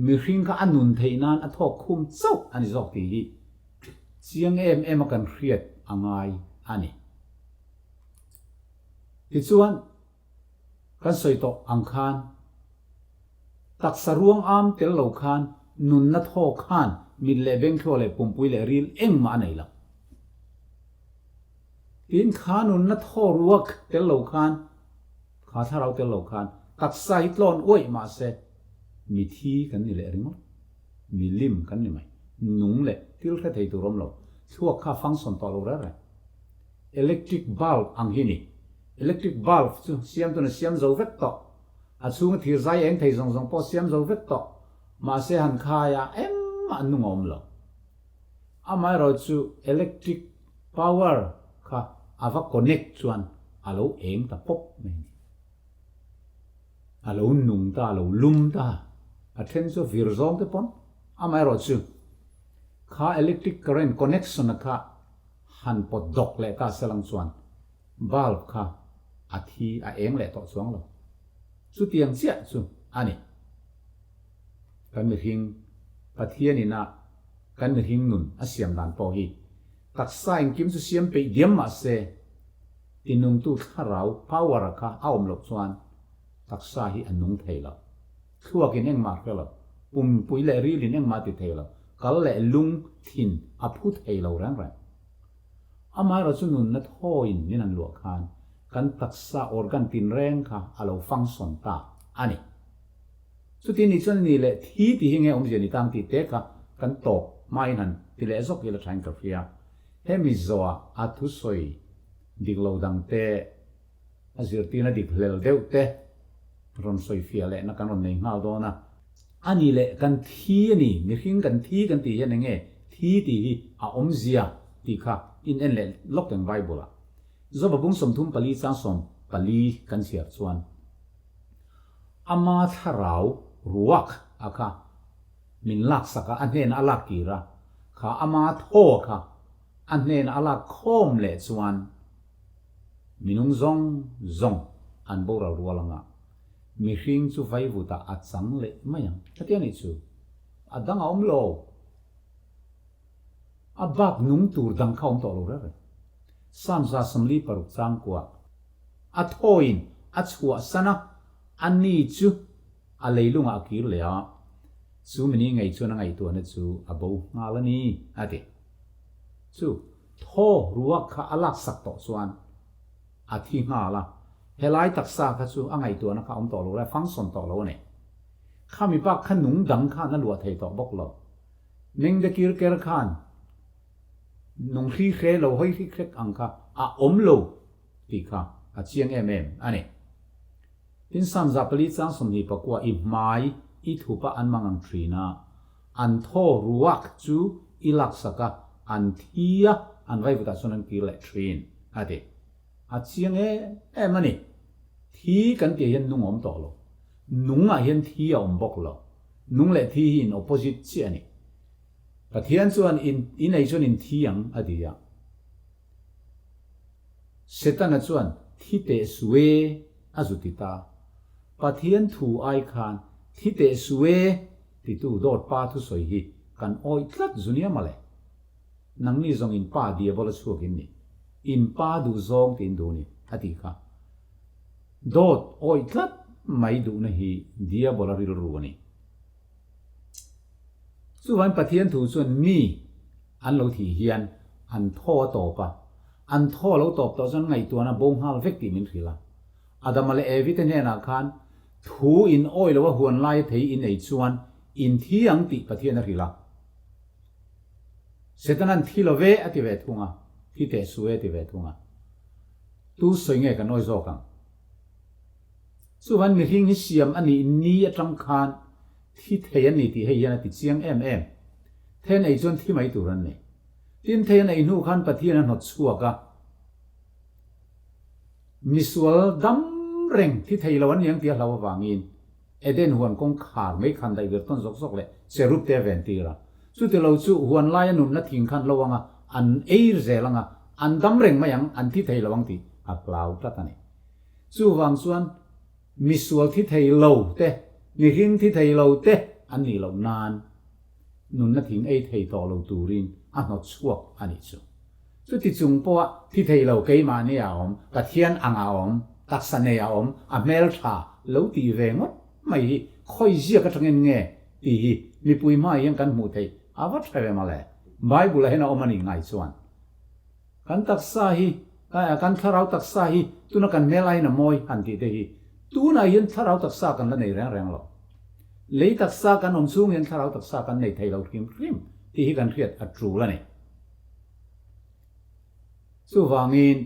Mihring kha a nun theih nan a thawk khum chauh a ni zawk tih hi chiang em em a kan hriat a ngai a ni. Tichuan, kan sawi tawh ang khan taksa ruang am tel lo khan nunna thaw khan mit leh bengthlua leh pumpui leh ril engmah a nei lo. Tin, kha nunna thaw ruak tel lo khan, kha thlarau tel lo khan taksa hi tlawn uaih mahse mithi kan ni leh ringawt, milim kan ni mai, nung leh thil hre thei tur awm lo, thluak kha function tawh lo reng reng. Electric bulb ang hi ni. Electric bulb chu siamtun a siam zo vek tawh. A chhunga thir zai eng thei zawng zawng pawh siam zo vek tawh. Mahse han khai a engmah an nung a awm lo. Amaherawh chu electric power kha a va connect chuan a lo eng ta pawp mai a ni. A lo nung ta, a lo lum ta. A then chu a vir zawng te pawn. Amaherawh chu kha electric current connection a kha han pawt dawk leh ta selang chuan bulb kha a thi a eng leh tawh chuang lo. Chutiang chiah chu a ni. Kan mihring Pathian ina kan mihring nun a siam dan pawh hi taksa engkim chu siam peih diam mah se tinungtu thlarau power kha a awm loh chuan taksa hi a nung thei lo. Thluakin engmah hre lo, pumpui leh rilin engmah ti thei lo, kal leh lung thin a phu thei lo reng reng. Amaherawh chu nunna thawiin min han luah khan kan taksa organ tinreng kha a lo function ta a ni. Chuti nih chuan ni leh thi tih hi nge awmzia ni tang tih te kha kan tawp hmain han ti leh zawk ila thain ka hria. Hemi zawhah a thusawi dik lo dang te, a zirtirna dik hlel deuh te rawn sawi fiah lehna kan rawn nei nghal dawn a. A ni leh kan thi a ni, mihring kan thi kan tih hian enge thi tih hi a awmzia tih kha in en leh lawk eng Bible ah. Joba bung 34 chang 14 kan chhiar chuan ama thlarau ruak a kha min laksak a, a hnenah a lak kir a, kha ama thaw kha a hnenah a lak khawm leh chuan Minung zawng zawng an boral rual anga mihring chu vaivutah a chang leh mai ang. Heti a nih chu a dang a awm lo. A bak nung tur dang kha a awm tawh lo reng reng. Psalm 46 chang kuah a thawiin a chhuahsan a, a ni chu a leilungah a kir leh a, chu mini ngei chuan a ngaihtuahna chu a bo nghal a ni, a ti. Chu Thaw ruak kha a laksak tawh chuan a thi nghal a, helai taksa kha chu a ngaihtuahna kha a awm tawh lo lai, function tawh lo a ni. Khami bak kha nung dang khan a luah thei tawh bawk lo. Mengde kir ker khan nung hri hre lo hawi hrik hrek ang kha a awm lo tih kha a chiang em em a ni. Tin Psalm 4 chang 29 i hmai i thupa an mang ang thin a, An thaw ruak chu i laksak a, an thi a, an vaivutah chuan an kir leh thin, a ti. A chiang em em a ni. Thi kan tih ah hian nung a awm tawh lo. Nungah hian thi a awm bawk lo. Nung leh thi hi in opposite chiah a ni. Pathian chuan in i nei chuan in thi ang, a ti a. Setana chuan thi teh su e, a zu ti ta. Pathian thu ai khan thi teh su e, Titu dawt pa thusawi hi kan awih tlat zu nia mawle. Nangni zawng in pa diabola chhuak in ni. In pa duh zawng tiin duh ni, a ti kha. Dawt awih tlat mai duhna hi diabola rilru a ni. Chuvangin Pathian thu chuan mi an lo thih hian an thaw a tawp a, an thaw a lo tawp tawh chuan ngaihtuahna bo nghal vek tih min hrilh a. Adama leh Evi te hnenah khan thu in awi lo a huan lai thei in ei chuan in thi ang tih Pathian a hrilh a. Setana'n thi lo ve a ti ve thung a, thi teh su e a ti ve thung a. Tu sawi nge kan awi zawk ang? Chuvan mihring hi siam a nih ni atang khan thi thei an ni tih hei hian a ti chiang em em. Then ei chuan thi mai tur an ni. Tin thei an ei hnu khan Pathian a hnawt chhuak a. Misual dam reng thi thei lo an ni ang tih a hlau avangin Eden huan kawngkhar mei khan daih vir tawn zawk zawk leh cherub te a ven tir a. Chuti lo chu huan laia nunna thing khan lo anga an eir zel anga an dam reng mai ang, an thi thei lo ang tih a hlau tlat a ni. Chuvang chuan misual thi thei lo te, mihring thi thei lo te an nih loh nan nunna thing ei thei tawh lo turin a hnawt chhuak a nih chu. Chuti chung pawha thi thei lo keimahni a awm, Pathian ang a awm, taksa nei a awm, a hmeltha lo tih ve ngawt mai hi khawi ziak atangin nge tih hi mipui hmaah hian kan hmuh theih a va tha ve mawle. Bible-ah hian a awm a nih ngai chuan kan taksa hi, kan thlarau taksa hi tuna kan hmel aiin a mawi han tih te hi tunah hian thlarau taksa kan la nei reng reng lo. Lei taksa kan awm chhung hian thlarau taksa kan nei thei lo hrim hrim tih hi kan hriat a tul a ni. Chuvangin,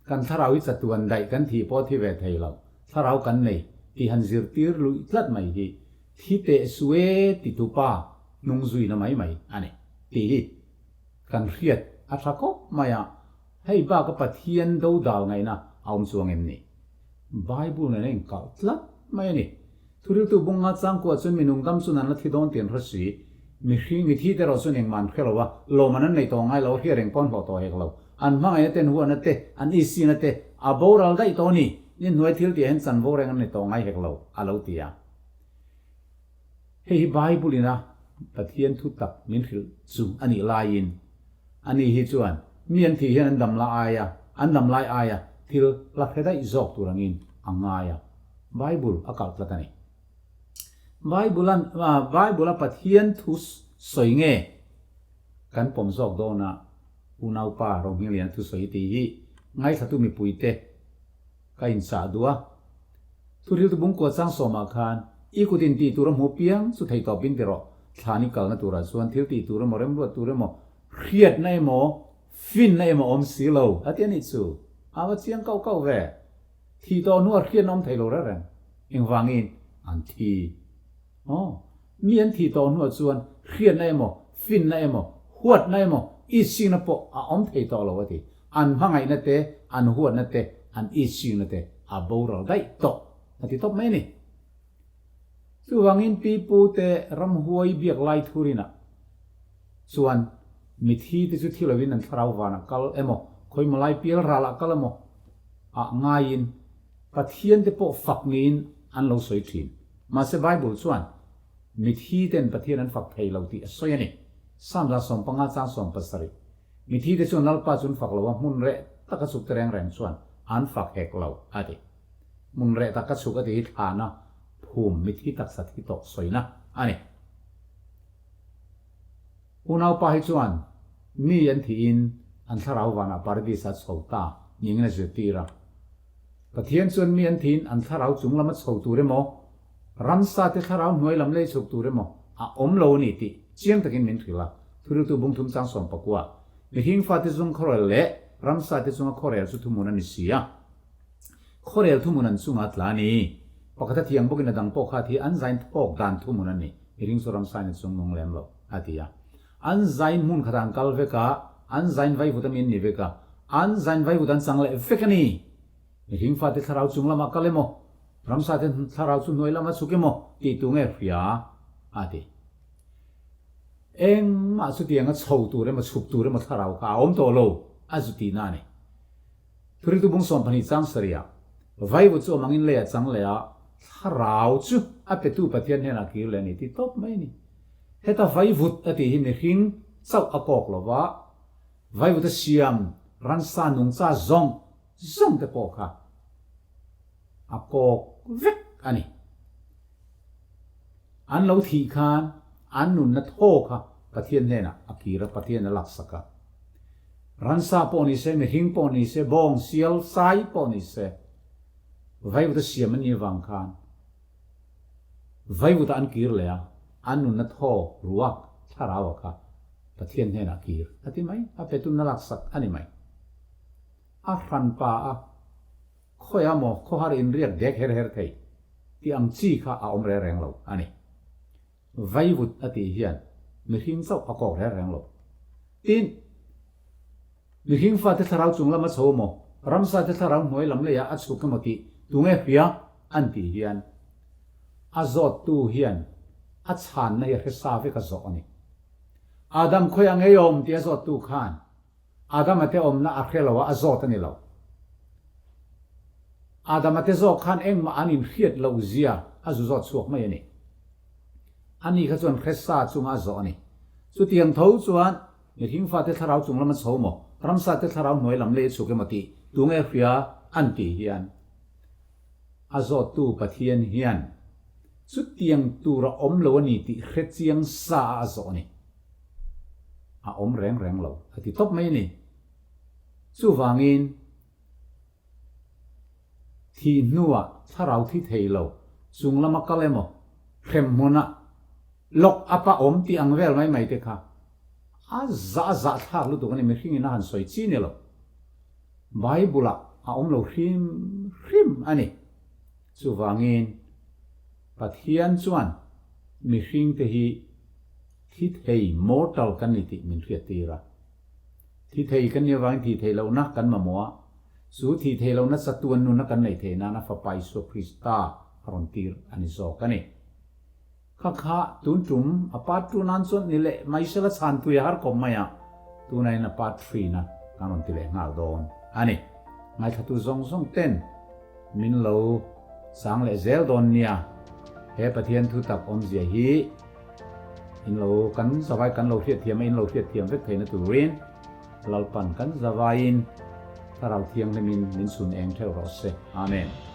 kan thlarau hi chatuan daih kan thih pawh thi ve thei lo, thlarau kan nei tih han zirtir luih tlat mai hi thi teh su e ti tupa hnung zuina mai mai a ni tih hi kan hriat a tha khawp mai a, hei baka Pathian dodal ngaihna a awm chuang em ni? Bible nen a inkalh tlat mai a ni. Thuriltu bunga changkuah chuan mi nungdam chuan an la thi dawn tih an hre si. Mihring, mithi te erawh chuan engmah an hre lo a, lawmman an nei tawh ngai lo, hriat reng pawh an hlawh tawh hek lo. An hmangaihna te, an huatna te, an isina te a boral daih tawh a ni. Ni hnuai thil tih ah hian chanvo reng an nei tawh ngai hek lo, a lo ti a. Hei hi Bible ina Pathian thu tak min hrilh chu a nih laiin, ani hi chuan mi an thih hian an dam la aia, an dam lai aia thil la hre daih zawk tur angin a ngai a. Bible a kalh tlat a ni. Bible an, Bible a Pathian thu sawi nge kan pawm zawk dawn a, unaupa Rohmingliana thusawi tih hi ngaithlatu mipuite Ka inchah duh a. Thuriltu bungkua chang sawmah khan i kut in tih tur a hmu piang chu thei tawp in ti rawh. Thlan i kalna turah chuan thil tih tur emaw remruat tur emaw hriatna emaw finna emaw awm si lo a ti a nih chu. A va chiang kauh kauh ve. Thih tawh hnuah hriatna awm thei lo reng reng. Engvangin an thi. Aw, mi an thih tawh hnuah chuan hriatna emaw, finna emaw, huatna emaw, itsikna pawh a awm thei tawh lo a ti. An hmangaihna te, an huatna te, an itsikna te a boral daih tawh a ti tawp mai a ni. Chuvangin pi pu te ramhuai biak lai thurinah chuan mithi te chu thi lovin an thlarau vanah kal emaw, khawimaw lai pial ralah kal emaw ah ngaiin Pathian te pawh fak niin an lo sawi thin. Mahse Bible chuan mithi ten Pathian an fak thei lo tih a sawi a ni. Psalm 15 chang 70, Mithi te chuan Lalpa chu an fak lo a, hmun reh taka chhuk te reng reng chuan an fak hek lo, a ti. Hmun reh taka chhuk a ti hi thlana phum mithi taksa thi tawh sawina a ni. Unaupa hi chuan mi an thihin an thlarau vanah paradis-a chho ta ningin a zirtir a. Pathian chuan mi an thihin an thlarau chung lama chho tur emaw, ramsa te thlarau hnuai lam lei chhuk tur emaw a awm lo a ni tih chiang takin min hrilh a. Thuriltu bungthum chang 19, Mihring fate chung khawrel leh ramsa te chunga khawrel chu thuhmun a ni si a. Khawrel thuhmun an chunga tla a ni. Pakhat a thiang bawkin a dang pawh kha thi an zain thawk dan thuhmun a ni. Mihring chu ramsa in a chung nung lem lo, a ti a. An zain hmun khatah an kal vek a, an zain vaivut ami an ni vek a, an zain vaivut an chang leh vek a ni. Mihring fate thlarau chung lamah kal emaw, ramsa te thlarau chu hnuai lama chhuk emaw tih tu nge hria? a ti. Engmah chutianga chho tur emaw chhuk tur emaw thlarau kha a awm tawh lo, a zu tihna a ni. Thuriltu bung 12 chang sarihah, Vaivut chu awm angin lei a chang leh a, thlarau chu a petu Pathian hnenah kir leh a ni tih tawp mai a ni. Heta vaivut a tih hi mihring chauh a kawk lo va, vaivut a siam ransa nungcha zawng zawng te pawh kha a kawk vek a ni. An lo thih khan an nunna thaw kha Pathian hnenah a kir a, Pathian a laksak a. Ransa pawh ni se, mihring pawh ni se, bawng, sial, sai pawh ni se, vaivut a siam an nih avang khan Vaivutah an kir leh a, an nunna thaw ruak thlarau a kha. Pathian hnenah kir a ti mai, a petunna laksak a ni mai. A hranpa a khawiah maw khawhar inriak dek her her thei tih ang chi kha a awm reng reng lo a ni. Vaivut a tih hian mihring chauh a kawk reng reng lo. Tin, mihring fate thlarau chung lama chho maw, ramsa te thlarau hnuai lam leiah a chhuk emaw tih tunge hria an tih hian a zawttu hian a chhanna hi a hre sa vek a zawh a ni. Adam khawiah ngei awm tih a zawttu khan Adama te awmna a hre lo a, a zawt a ni lo. Adama te zawk khan engmah an inhriat loh zia a zu zawt chhuak mai a ni. Ani kha chuan hre sa chunga a zawh a ni. Chutiang tho chuan mihring fate thlarau chung lam a chho maw, ramsa te thlarau hnuai lam lei a chhuk emaw tih tunge hria an tih hian a zawttu Pathian hian chutiang tur a awm lo a ni tih hre chiang sa a a zawh a ni. A awm reng reng lo a ti tawp mai a ni. Chuvangin thih hnuah thlarau thi thei lo chung lama kal emaw hrem hmuna lock up a awm tih ang vel mai mai te kha a zah a zah thlak lutuk a ni mihringin a han sawi chi ni lo. Bible ah a awm lo hrim hrim a ni. Chuvangin Pathian chuan mihringte hi Thi thei, mortal, kan ni tih min hriat tir a. Thi thei kan nih avangin thih theih lohna kan mamawh a, chu thih theih lohna chatuan nuna kan neih theih nana Fapa Isua Krista a rawn tir a ni zawk a ni. Kha kha tun tum a part two nan chuan ni leh mai sela chhan tui a har kawp mai a, tunah a part three na kan rawn ti leh nghal dawn a ni. Ngaithlatu zawng zawng ten min lo chang leh zel dawn nia. He Pathian thu tak awmzia hi In lo kan zavai kan lo hriatthiam a, in lo hriatthiam vek theihna turin Lalpan kan zavaiin Thlarau Thianghlimin min chhun eng theuh rawh se. Amen.